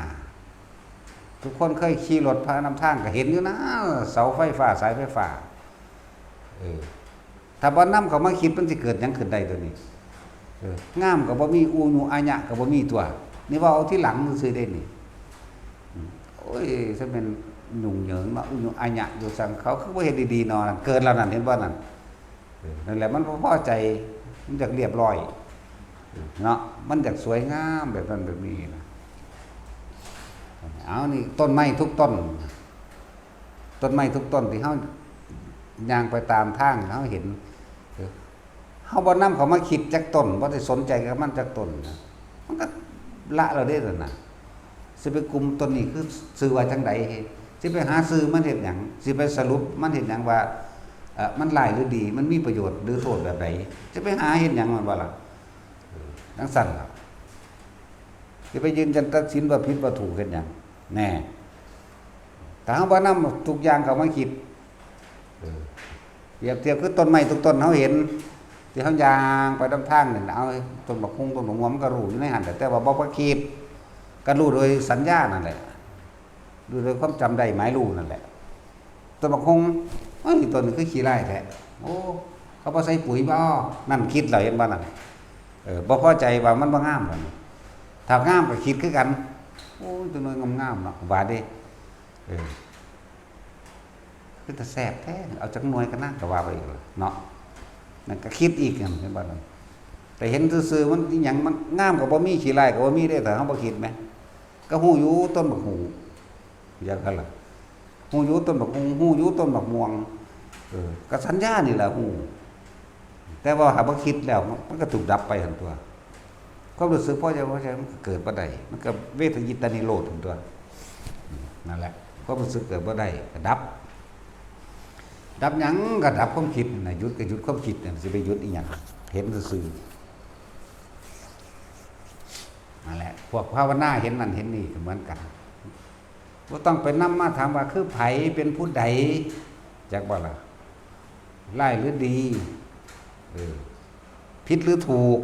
ທຸກຄົນເຄີຍຂີ່ລົດຜ່ານນຳທາງກໍເຫັນຢູ່ນະ ເສົາໄຟຟ້າ ສາຍໄຟຟ້າ ເອີ ຖ້າບໍ່ນຳເຂົ້າມາຄິດ ມັນຊິເກີດຫຍັງຂຶ້ນໄດ້ຕົວນີ້? ເອີ ງາມກໍບໍ່ມີ ອຸຍຸອາຍະກໍບໍ່ມີຕົວະ ນີ້ເວົ້າເອົາທີຫຼັງຊື່ໆ ເດ້ນີ້. ອືມ ໂອ້ຍ ຊະແມ່ນຫຍຸ້ງເຫຍິງເນາະ ອຸຍຸອາຍະຢູ່ຊັ້ນ ເຂົາຄືບໍ່ເຮັດດີໆ ເນາະ ເກີດແລ້ວນັ້ນ ເຫັນບໍ່ນັ້ນ? ເອີ ນັ້ນແຫຼະ ມັນບໍ່ພໍໃຈ ມັນຢາກລຽບຮ້ອຍເນາະ ມັນຢາກສວຍງາມແບບນັ້ນແບບນີ້ນະ. ເອົາ ນີ້ ຕົ້ນໄມ້ທຸກຕົ້ນ ຕົ້ນໄມ້ທຸກຕົ້ນທີ່ເຮົາຍ່າງໄປຕາມທາງ ເຮົາເຫັນ ເຮົາບໍ່ນຳເຂົ້າມາຄິດຈັກຕົ້ນ ບໍ່ໄດ້ສົນໃຈກັບມັນຈັກຕົ້ນ ມັນກໍລະແລ້ວເດ້ນັ້ນນະ. ຊິໄປກຸ່ມຕົ້ນນີ້ຄືຊື່ວ່າຈັ່ງໃດ? ຊິໄປຫາຊື່ມັນເຮັດຫຍັງ? ຊິໄປສະຫຼຸບມັນເຮັດຫຍັງວ່າ ເອີ ມັນຮ້າຍຫຼືດີ? ມັນມີປະໂຫຍດຫຼືໂທດແບບໃດ? ຊິໄປຫາເຮັດຫຍັງ ແມ່ນບໍ່ລະ? ເອີ ຈັ່ງຊັ້ນລະ ຊິໄປຢືນຢັນຕັດສິນວ່າຜິດວ່າຖືກເຮັດຫຍັງແນ່? ຖ້າເຮົາບໍ່ນຳທຸກຢ່າງເຂົ້າມາຄິດ ເອີ ປຽບທຽບຄືຕົ້ນໄມ້ທຸກຕົ້ນເຮົາເຫັນ ທີ່ເຮົາຍ່າງໄປນຳທາງນີ້ນະ ເອົາ ຕົ້ນບັກຫຸ່ງ ຕົ້ນບັກມ່ວງ ມັນກໍຮູ້ຢູ່ໃນຫັ້ນແຫຼະ ແຕ່ວ່າບໍ່ໄປຄິດ ກໍຮູ້ໂດຍສັນຍານັ້ນແຫຼະ ຮູ້ໂດຍຄວາມຈຳໄດ້ໝາຍຮູ້ນັ້ນແຫຼະ. ຕົ້ນບັກຫຸ່ງ ໂອ້ຍ ຕົວນີ້ຄືຂີ້ຮ້າຍແທ້ ໂອ້ ເຂົາບໍ່ໃສ່ປຸ໋ຍບໍ່ ນັ້ນຄິດແລ້ວ ເຫັນບໍ່ນັ້ນ ເອີ ບໍ່ພໍໃຈວ່າມັນບໍ່ງາມ ບັດນີ້ ຖ້າງາມກໍຄິດຄືກັນ ໂອ້ຍ ຕົວໜ່ວຍງາມໆເນາະ ວ່າເດ້ ເອີ ເປັນຕາແຊບແທ້ ເອົາຈັກໜ່ວຍກັນນະ ກໍວ່າໄປອີກເນາະ ນັ້ນກໍຄິດອີກ ເຫັນບໍ່ນັ້ນ ແຕ່ເຫັນຊື່ໆ ມັນອີຫຍັງ ມັນງາມກໍບໍ່ມີ ຂີ້ຮ້າຍກໍບໍ່ມີເດ້ ຖ້າເຮົາບໍ່ຄິດແໝ ກໍຮູ້ຢູ່ຕົ້ນບັກຫຸ່ງ ຢ່າງນັ້ນລະ ຮູ້ຢູ່ຕົ້ນບັກຫຸ່ງ ຮູ້ຢູ່ຕົ້ນບັກມ່ວງ ເອີ ກໍສັນຍານີ້ແຫຼະຮູ້ ແຕ່ວ່າຫາກບໍ່ຄິດແລ້ວ ມັນ ມັນກໍຖືກດັບໄປຫັ້ນຕົວະ ຄວາມຮູ້ສຶກພໍໃຈບໍ່ພໍໃຈ ມັນກໍເກີດບໍ່ໄດ້ ມັນກໍເວທະຍິດຕານິໂຣດຫັ້ນຕົວະ ນັ້ນແຫຼະ ຄວາມຮູ້ສຶກເກີດບໍ່ໄດ້ກໍດັບ ດັບຫຍັງ? ກໍດັບຄວາມຄິດນັ້ນນະ ຢຸດກໍຢຸດຄວາມຄິດນັ້ນ ຊິໄປຢຸດອີຫຍັງ? ເຫັນຊື່ໆ ນັ້ນແຫຼະ ພວກພາວະນາເຫັນນັ້ນເຫັນນີ້ກໍເໝືອນກັນ ບໍ່ຕ້ອງໄປນຳມາຖາມວ່າຄືໃຜ ເປັນຜູ້ໃດ ຈັກບໍ່ລະ? ຮ້າຍຫຼືດີ? ເອີ ຜິດຫຼືຖືກ?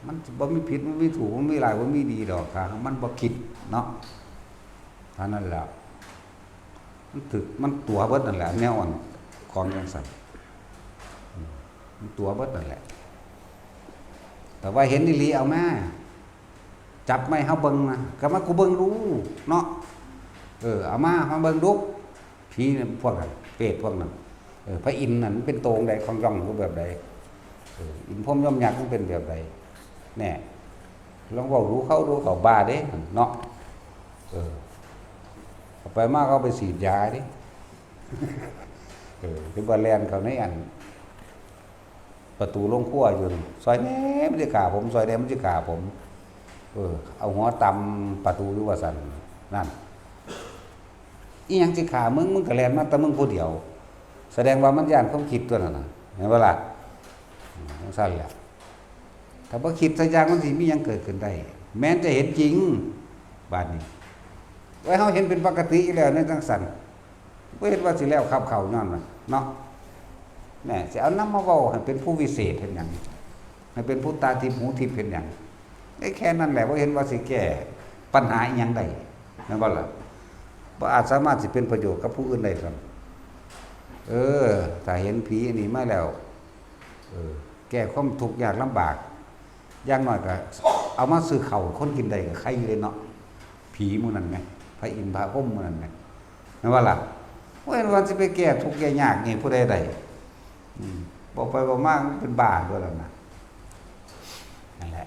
ມັນບໍ່ມີຜິດ ບໍ່ມີຖືກ ບໍ່ມີຮ້າຍ ບໍ່ມີດີດອກ ຖ້າມັນບໍ່ຄິດເນາະ ເທົ່ານັ້ນແຫຼະ ມັນຖືກ ມັນຕົວະເບິດນັ້ນແຫຼະ ແນວອັນຂອງຈັ່ງຊັ້ນ ອືມ ມັນຕົວະເບິດນັ້ນແຫຼະ ແຕ່ວ່າເຫັນອີ່ຫຼີ ເອົາມາ ຈັບມາໃຫ້ເຮົາເບິ່ງນະ ກໍມາກູເບິ່ງດູເນາະ ເອີ ເອົາມາ ມາເບິ່ງດູ ຜີພວກນັ້ນ ເປດພວກນັ້ນ ເອີ ພະອິນນັ້ນມັນເປັນໂຕຈັ່ງໃດ ຂອງຢ່ອງຄືແບບໃດ ເອີ ອິນພົມຍົມຍັກມັນເປັນແບບໃດ ແນ່ ລອງເວົ້າດູເຂົາ ດູເຂົາ ບ້າເດ້ເນາະ ເອີ ເອົາໄປມາເຂົາໄປສີດຢາເດ້ ເອີ ເຫັນວ່າແລ່ນເຂົ້າໃນອັນ ປະຕູໂລງຄົວຢູ່ ຊ່ອຍແດ່ ມັນຊິຂ້າຜົມ ຊ່ອຍແດ່ ມັນຊິຂ້າຜົມ ເອີ ເອົາຫົວຕຳປະຕູຢູ່ວ່າຊັ້ນ ນັ້ນ ອີຫຍັງຊິຂ້າມຶງ ມຶງກໍແລ່ນມາແຕ່ມຶງຜູ້ດຽວ ສະແດງວ່າມັນຢ້ານຄວາມຄິດຕົວນັ້ນນະ ແມ່ນບໍ່ລະ? ອືມ ຈັ່ງຊັ້ນແຫຼະ ຖ້າບໍ່ຄິດສັກຢ່າງ ມັນຊິມີຫຍັງເກີດຂຶ້ນໄດ້? ແມ່ນຈະເຫັນຈິງ ບາດນີ້ ໂອ້ຍ ເຮົາເຫັນເປັນປົກກະຕິຢູ່ແລ້ວ ແນວຈັ່ງຊັ້ນ ບໍ່ເຫັນວ່າຊິແລ້ວຄັບເຂົ້າຍ້ອນມັນເນາະ ແໝ່ ຊິເອົານຳມາເວົ້າໃຫ້ເປັນຜູ້ວິເສດເຮັດຫຍັງ? ໃຫ້ເປັນຜູ້ຕາທິບຫູທິບເຮັດຫຍັງ? ໄດ້ແຄ່ນັ້ນແຫຼະ ບໍ່ເຫັນວ່າຊິແກ້ປັນຫາອີ່ຫຍັງໄດ້ ແມ່ນບໍ່ລະ? ບໍ່ອາດສາມາດຊິເປັນປະໂຫຍດກັບຜູ້ອື່ນໄດ້ຊ້ຳ ເອີ ຖ້າເຫັນຜີອັນນີ້ມາແລ້ວ ເອີ ແກ້ຄວາມທຸກຍາກລຳບາກ ຢ່າງໜ້ອຍກໍເອົາມາຊື້ເຂົ້າໃຫ້ຄົນກິນໄດ້ກໍໄຄຢູ່ເດ້ເນາະ ຜີໝູ່ນັ້ນແໝ່ ພະອິນພະພົມໝູ່ນັ້ນແໝ່ ແມ່ນບໍ່ລະ? ໂອ້ຍ ວ່າຊິໄປແກ້ທຸກແກ້ຍາກໃຫ້ຜູ້ໃດໄດ້? ອືມ ເວົ້າໄປເວົ້າມາມັນເປັນບ້າຕົວະນັ້ນນະ ນັ້ນແຫຼະ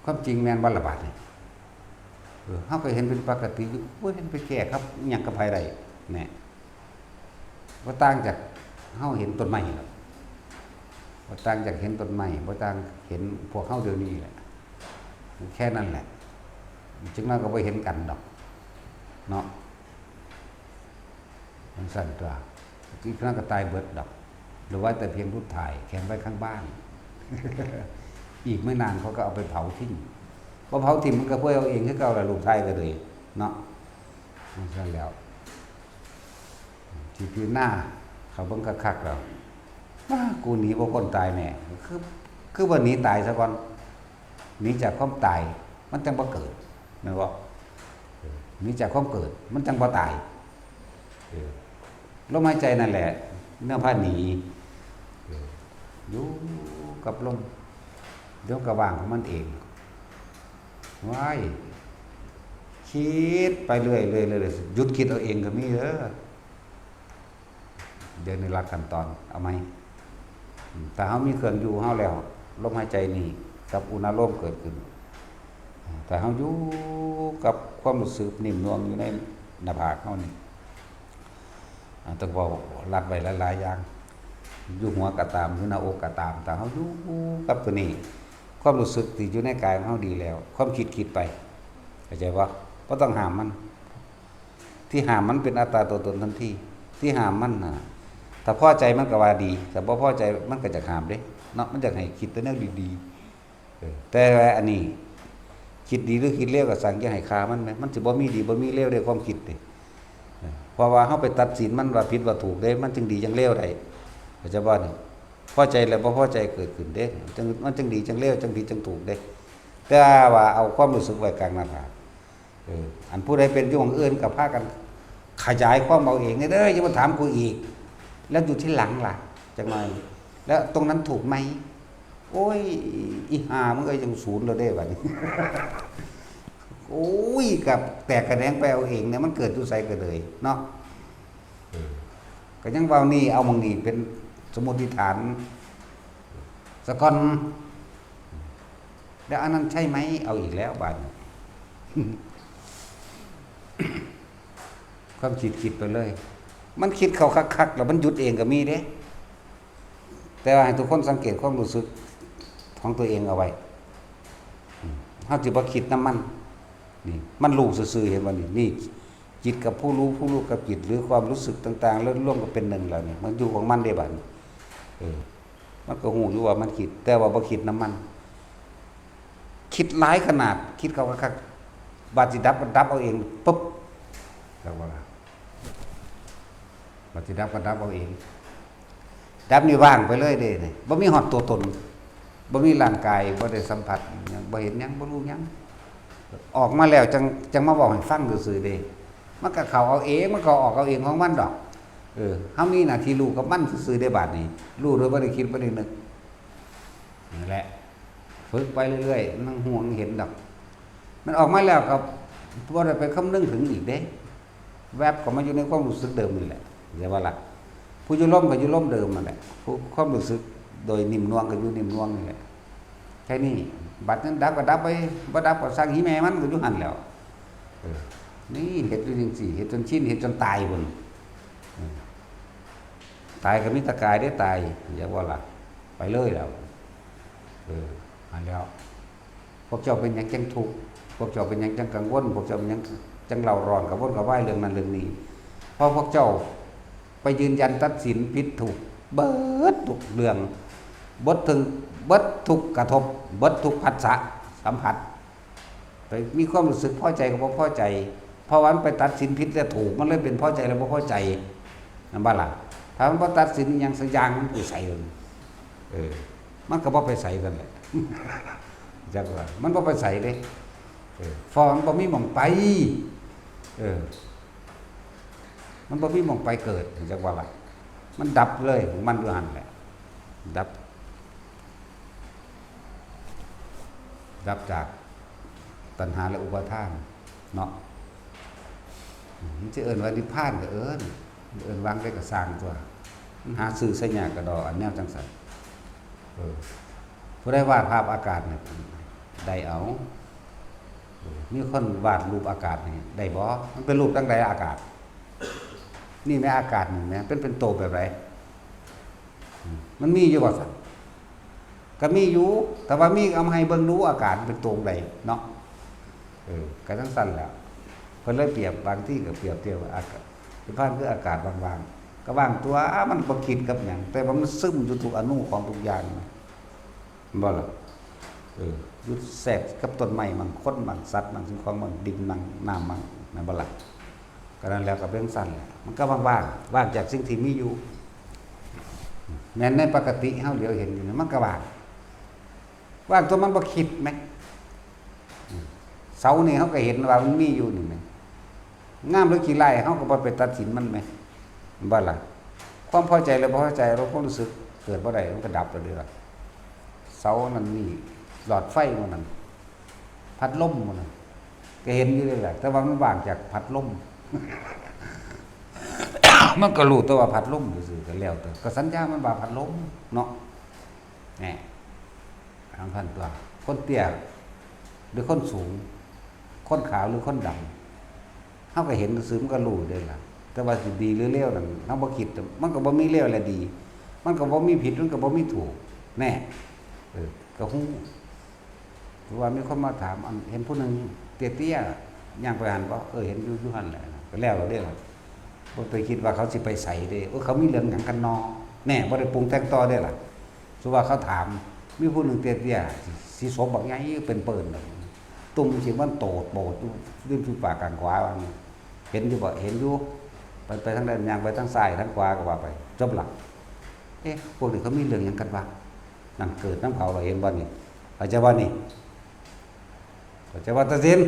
ຄວາມຈິງແມ່ນບໍ່ລະບາດນີ້? ເອີ ເຮົາກໍເຫັນເປັນປົກກະຕິຢູ່ ບໍ່ເຫັນໄປແກ້ກັບອີ່ຫຍັງກັບໃຜໄດ້ ແນ່ ບໍ່ຕ່າງຈາກເຮົາເຫັນຕົ້ນໄມ້ດອກ ບໍ່ຕ່າງຈາກເຫັນຕົ້ນໄມ້ ບໍ່ຕ່າງເຫັນພວກເຮົາດຽວນີ້ແຫຼະ ແຄ່ນັ້ນແຫຼະ ຈັກໜ້ອຍກໍບໍ່ເຫັນກັນດອກເນາະ ຈັ່ງຊັ້ນຕົວະ ອີກໜ້ອຍກໍຕາຍເບິດດອກ ເຫຼືອໄວ້ແຕ່ພຽງຮູບຖ່າຍແຂວນໄວ້ຂ້າງບ້ານ ອີກໄມ່ນານເຂົາກໍເອົາໄປເຜົາຖິ້ມ ບໍ່ເຜົາຖິ້ມມັນກໍເປື່ອຍເອົາເອງຄືເກົ່າແຫຼະ ຮູບຖ່າຍກໍເລີຍເນາະ ຈັ່ງຊັ້ນແລ້ວ ທີ່ພິຈາລະນາເຂົ້າເບິ່ງຄັກໆແລ້ວ ວ້າ ກູໜີບໍ່ພົ້ນຕາຍແນ່ ຄື ຄືບໍ່ໜີຕາຍຊະກ່ອນ ໜີຈາກຄວາມຕາຍມັນຈັ່ງບໍ່ເກີດ ແມ່ນບໍ່? ເອີ ໜີຈາກຄວາມເກີດມັນຈັ່ງບໍ່ຕາຍ ເອີ ລົມຫາຍໃຈນັ້ນແຫຼະ ແນວພາໜີ ເອີ ຢູ່ກັບລົມ ດຽວກໍວ່າງຂອງມັນເອງ ວ້າຍ ຄິດໄປເລື້ອຍໆ ເລື້ອຍໆ ຢຸດຄິດເອົາເອງກໍມີເດີ. ດຽວນີ້ລັດຂັ້ນຕອນ ເອົາໃໝ່ ອາ ຖ້າເຮົາມີເຄື່ອງຢູ່ເຮົາແລ້ວ ລົມຫາຍໃຈນີ້ກັບອຸນາໂລມເກີດຂຶ້ນ ອາ ຖ້າເຮົາຢູ່ກັບຄວາມຮູ້ສຶກນິ້ມນວງຢູ່ໃນໜ້າຜາກເຮົານີ້ ອາ ຕ້ອງເວົ້າລັດໄວ້ຫຼາຍໆຢ່າງ ຢູ່ຫົວກໍຕາມ ຢູ່ໜ້າອົກກໍຕາມ ຖ້າເຮົາຢູ່ກັບຕົວນີ້ ຄວາມຮູ້ສຶກທີ່ຢູ່ໃນກາຍຂອງເຮົາດີແລ້ວ ຄວາມຄິດຄິດໄປ ເຂົ້າໃຈບໍ່? ບໍ່ຕ້ອງຫ້າມມັນ ທີ່ຫ້າມມັນເປັນອັດຕາຕົວຕົນທັນທີ ທີ່ຫ້າມມັນນະ ຖ້າພໍໃຈມັນກໍວ່າດີ ຖ້າບໍ່ພໍໃຈມັນກໍຢາກຫ້າມເດ້ເນາະ ມັນຢາກໃຫ້ຄິດແຕ່ແນວດີໆ ເອີ ແຕ່ວ່າອັນນີ້ ຄິດດີຫຼືຄິດເລວກໍຊ່າງ ຢ່າໃຫ້ຄ່າມັນແໝ ມັນຊິບໍ່ມີດີບໍ່ມີເລວໃນຄວາມຄິດເດ້ ເອີ ເພາະວ່າເຮົາໄປຕັດສິນມັນວ່າຜິດວ່າຖືກເດ້ ມັນຈຶ່ງດີຈັ່ງເລວໄດ້ ເຂົ້າໃຈບໍ່ນີ້? ພໍໃຈແລະບໍ່ພໍໃຈເກີດຂຶ້ນເດ້ ມັນຈຶ່ງ ມັນຈຶ່ງດີຈັ່ງເລວ ຈັ່ງຜິດຈັ່ງຖືກເດ້ ແຕ່ວ່າເອົາຄວາມຮູ້ສຶກໄວ້ກາງໜ້າຜາກ ເອີ ອັນຜູ້ໃດເປັນຢູ່ໝ່ອງອື່ນກໍພາກັນ ຂະຫຍາຍຄວາມເອົາເອງເດີ ຢ່າມາຖາມກູອີກ ແລ້ວຢູ່ທີຫຼັງລະ ຈັກໜ່ອຍ ແລ້ວຕົງນັ້ນຖືກໄໝ? ໂອ້ຍ ອີຫ່າ ມຶງເອີຍ ຈັ່ງສູນແລ້ວເດ້ບາດນີ້. ໂອ້ຍ ກັບແຕກຂະແໜງໄປເອົາເອງເນຍ ມັນເກີດຢູ່ໃສກໍເລີຍເນາະ. ເອີ ກໍຍັງເວົ້ານີ້ ເອົາໝ່ອງນີ້ເປັນສົມມຸດຖານສາກ່ອນ ແລ້ວອັນນັ້ນໃຊ່ໄໝ? ເອົາອີກແລ້ວບາດນີ້ ຄວາມຄິດຄິດໄປເລີຍ ມັນຄິດເຂົ້າຄັກໆ ແລ້ວມັນຢຸດເອງກໍມີເດ້. ແຕ່ວ່າໃຫ້ທຸກຄົນສັງເກດຄວາມຮູ້ສຶກຂອງຕົວເອງເອົາໄວ້ ເຮົາຊິບໍ່ຄິດນຳມັນ. ນີ້ ມັນຮູ້ຊື່ໆ ເຫັນບໍ່ນີ້? ນີ້ ຈິດກັບຜູ້ຮູ້ ຜູ້ຮູ້ກັບຈິດ ຫຼືຄວາມຮູ້ສຶກຕ່າງໆ ແລ້ວລວມກັນເປັນໜຶ່ງແລ້ວນີ້ ມັນຢູ່ຂອງມັນເດ້ບາດນີ້. ເອີ ມັນກໍຮູ້ຢູ່ວ່າມັນຄິດ ແຕ່ວ່າບໍ່ຄິດນຳມັນ. ຄິດຫຼາຍຂະໜາດ ຄິດເຂົ້າຄັກໆ ບາດຊິດັບກໍດັບເອົາເອງ ປຶບ ຈັກວ່າລະ ບາດຊິດັບກໍດັບເອົາເອງ. ດັບນີ້ວ່າງໄປເລີຍເດ້ນີ້ ບໍ່ມີຮອດຕົວຕົນ ບໍ່ມີຮ່າງກາຍ ບໍ່ໄດ້ສຳຜັດຫຍັງ ບໍ່ເຫັນຫຍັງ ບໍ່ຮູ້ຫຍັງ. ອອກມາແລ້ວຈັ່ງ ຈັ່ງມາເວົ້າໃຫ້ຟັງຊື່ໆເດ້. ມັນກໍເຂົ້າເອົາເອງ ມັນກໍອອກເອົາເອງຂອງມັນດອກ. ເອີ ເຮົາມີໜ້າທີ່ຮູ້ກັບມັນຊື່ໆເດ້ບາດນີ້ ຮູ້ໂດຍບໍ່ໄດ້ຄິດ ບໍ່ໄດ້ນຶກ. ນັ້ນແຫຼະ ຝຶກໄປເລື້ອຍໆ ມັນຮູ້ມັນເຫັນດອກ. ມັນອອກມາແລ້ວກໍບໍ່ໄດ້ໄປຄຳນຶງເຖິງອີກເດ້ ແວບເຂົ້າມາຢູ່ໃນຄວາມຮູ້ສຶກເດີມນີ້ແຫຼະ ເຫັນບໍ່ລະ? ຜູ້ຢູ່ລົມກໍຢູ່ລົມເດີມນັ້ນແຫຼະ ຜູ້ ຄວາມຮູ້ສຶກໂດຍໜິ່ມໜ່ວງກໍຢູ່ໜິ່ມໜ່ວງນີ້ແຫຼະ ແຄ່ນີ້. ບັດນັ້ນດັບກໍດັບໄປ ບໍ່ດັບກໍຊ່າງອີ່ແມ່ມັນ ກໍຢູ່ຫັ້ນແຫຼ້ວ. ເອີ ນີ້ເຮັດຢູ່ຈັ່ງຊີ້ ເຮັດຈົນຊິນ ເຮັດຈົນຕາຍພຸ້ນ. ເອີ ຕາຍກໍມີແຕ່ກາຍເດ້ຕາຍ ເຫັນບໍ່ລະ? ໄປເລີຍແລ້ວ. ເອີ ຫັ້ນແຫຼ້ວ ພວກເຈົ້າເປັນຫຍັງຈັ່ງທຸກ? ພວກເຈົ້າເປັນຫຍັງຈັ່ງກັງວົນ? ພວກເຈົ້າເປັນຫຍັງຈັ່ງເລົ່າຮ້ອນກະວົນກະວາຍເລື່ອງນັ້ນເລື່ອງນີ້? ເພາະພວກເຈົ້າໄປຢືນຢັນຕັດສິນຜິດຖືກເບິດທຸກເລື່ອງ ເບິດເຖິງ ເບິດທຸກກະທົບ ເບິດທຸກພັດສະສຳຜັດ ໄປມີຄວາມຮູ້ສຶກພໍໃຈກັບບໍ່ພໍໃຈ ເພາະວ່າມັນໄປຕັດສິນຜິດແລະຖືກ ມັນເລີຍເປັນພໍໃຈແລະບໍ່ພໍໃຈ ແມ່ນບໍ່ລະ? ຖ້າມັນບໍ່ຕັດສິນອີ່ຫຍັງສັກຢ່າງ ມັນໄປໃສ? ເອີ ມັນກໍບໍ່ໄປໃສນັ້ນແຫຼະ ຈັກວ່າມັນບໍ່ໄປໃສເດ້. ເອີ ເພາະມັນບໍ່ມີໝ່ອງໄປ ເອີ ມັນບໍ່ມີໝ່ອງໄປເກີດ ຈັກວ່າລະ ມັນດັບເລີຍຂອງມັນຢູ່ຫັ້ນແຫຼະ ດັບ ດັບຈາກຕັນຫາ ແລະ ອຸປາທານເນາະ. ມັນຊິເອີ້ນວ່ານິບພານກໍເອີ້ນ ເອີ້ນວ່າງໃດກໍຊ່າງຕົວະ ມັນຫາຊື່ໃສ່ຍາກກະດໍ ອັນແນວຈັ່ງຊັ້ນ. ເອີ ຜູ້ໃດວາດພາບອາກາດນີ້ໄດ້ເອົາ ເອີ ມີຄົນວາດຮູບອາກາດນີ້ໄດ້ບໍ່? ມັນເປັນຮູບຈັ່ງໃດອາກາດ? ນີ້ແມ່ນອາກາດນີ້ແມ່ນເປັນ ເປັນໂຕແບບໃດ? ມັນມີຢູ່ບໍ່ຊັ້ນ? ກໍມີຢູ່ ແຕ່ວ່າມີເອົາມາໃຫ້ເບິ່ງດູ ອາກາດເປັນໂຕຈັ່ງໃດເນາະ. ເອີ ກໍຈັ່ງຊັ້ນແຫຼະ ເພິ່ນເລີຍປຽບ ບາງທີກໍປຽບທຽບວ່າອາກາດ ນິບພານຄືອາກາດວ່າງໆ ກໍວ່າງຕົວະ ມັນບໍ່ຄິດກັບຫຍັງ ແຕ່ວ່າມັນຊຶມຢູ່ທຸກອະນຸຂອງທຸກຢ່າງ ແມ່ນບໍ່ລະ? ເອີ ຢູ່ແຊດກັບຕົ້ນໄມ້ມັ້ງ ຄົນມັ້ງ ສັດມັ້ງ ສິ່ງຂອງມັ້ງ ດິນມັ້ງ ນ້ຳມັ້ງ ແມ່ນບໍ່ລະ? ກໍນັ້ນແຫຼະ ກໍເປັນຊັ້ນແຫຼະ ມັນກໍວ່າງໆ ວ່າງຈາກສິ່ງທີ່ມີຢູ່. ແມ່ນໃນປະກະຕິເຮົາຫຼຽວເຫັນຢູ່ນີ້ ມັນກໍວ່າງ ວ່າງຕົວະ ມັນບໍ່ຄິດແມະ. ເສົານີ້ເຮົາກໍເຫັນວ່າມັນມີຢູ່ນີ້ແມະ ງາມຫຼືຂີ້ຮ້າຍ ເຮົາກໍບໍ່ໄປຕັດສິນມັນແມະ ແມ່ນບໍ່ລະ? ຄວາມພໍໃຈ ຫຼື ບໍ່ພໍໃຈ ອາລົມຄວາມຮູ້ສຶກເກີດບໍ່ໄດ້ ມັນກໍດັບໄປເລີຍລະ. ເສົານັ້ນນີ້ ຫຼອດໄຟໝູ່ນັ້ນ ພັດລົມໝູ່ນັ້ນ ກໍເຫັນຢູ່ເດ້ລະ ແຕ່ວ່າມັນວ່າງຈາກພັດລົມ ມັນກໍຮູ້ແຕ່ວ່າພັດລົມຊື່ໆ ກໍແລ້ວແຕ່ ກໍສັນຍາມັນວ່າພັດລົມເນາະ. ແນ່ ສຳຄັນຕົວະ ຄົນເຕ້ຍ ຫຼື ຄົນສູງ ຄົນຂາວ ຫຼື ຄົນດຳ ເຮົາກໍເຫັນຊື່ໆ ມັນກໍຮູ້ເດ້ລະ ແຕ່ວ່າຊິດີ ຫຼື ເລວນັ້ນ ເຮົາບໍ່ຄິດ ມັນກໍບໍ່ມີເລວ ແລະ ດີ ມັນກໍບໍ່ມີຜິດ ມັນກໍບໍ່ມີຖືກ ແນ່ ເອີ ກໍຮູ້. ຫຼືວ່າມີຄົນມາຖາມ ອັນ ເຫັນຜູ້ໜຶ່ງເຕ້ຍໆ ຍ່າງໄປຫັ້ນບໍ່? ເອີ ເຫັນຢູ່ ຢູ່ຫັ້ນແຫຼະ ກໍແລ້ວແລ້ວເດ້ລະ ບໍ່ໄປຄິດວ່າເຂົາຊິໄປໃສເດ້ ໂອ້ຍ ເຂົາມີເລື່ອງຫຍັງກັນນໍ? ແນ່ ບໍ່ໄດ້ປຸງແຕ່ງຕໍ່ເດ້ລະ. ສົມມຸດວ່າເຂົາຖາມ ມີຜູ້ໜຶ່ງເຕ້ຍໆ ສີສົມບັກໃຫຍ່ເປີ້ນໆ ຕຸ່ມສີມັນໂຕດໂປດຢູ່ລິມຝີປາກຂ້າງຂວາ ວ່າຊັ້ນ ເຫັນຢູ່ບໍ່? ເຫັນຢູ່ ໄປ ໄປທາງໃດ? ຍ່າງໄປທາງຊ້າຍທາງຂວາກໍວ່າໄປ ຈົບລະ. ເອະ ພວກນີ້ເຂົາມີເລື່ອງຫຍັງກັນວະ? ນັ້ນເກີດນຳເຂົາລະ ເຫັນບໍ່ນີ້? ເຂົ້າໃຈບໍ່ນີ້? ເຂົ້າໃຈວ່າຕັດສິນ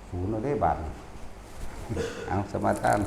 ສູນເອົາເດ້ບາດນີ້ ເອົາ ສະມາທານ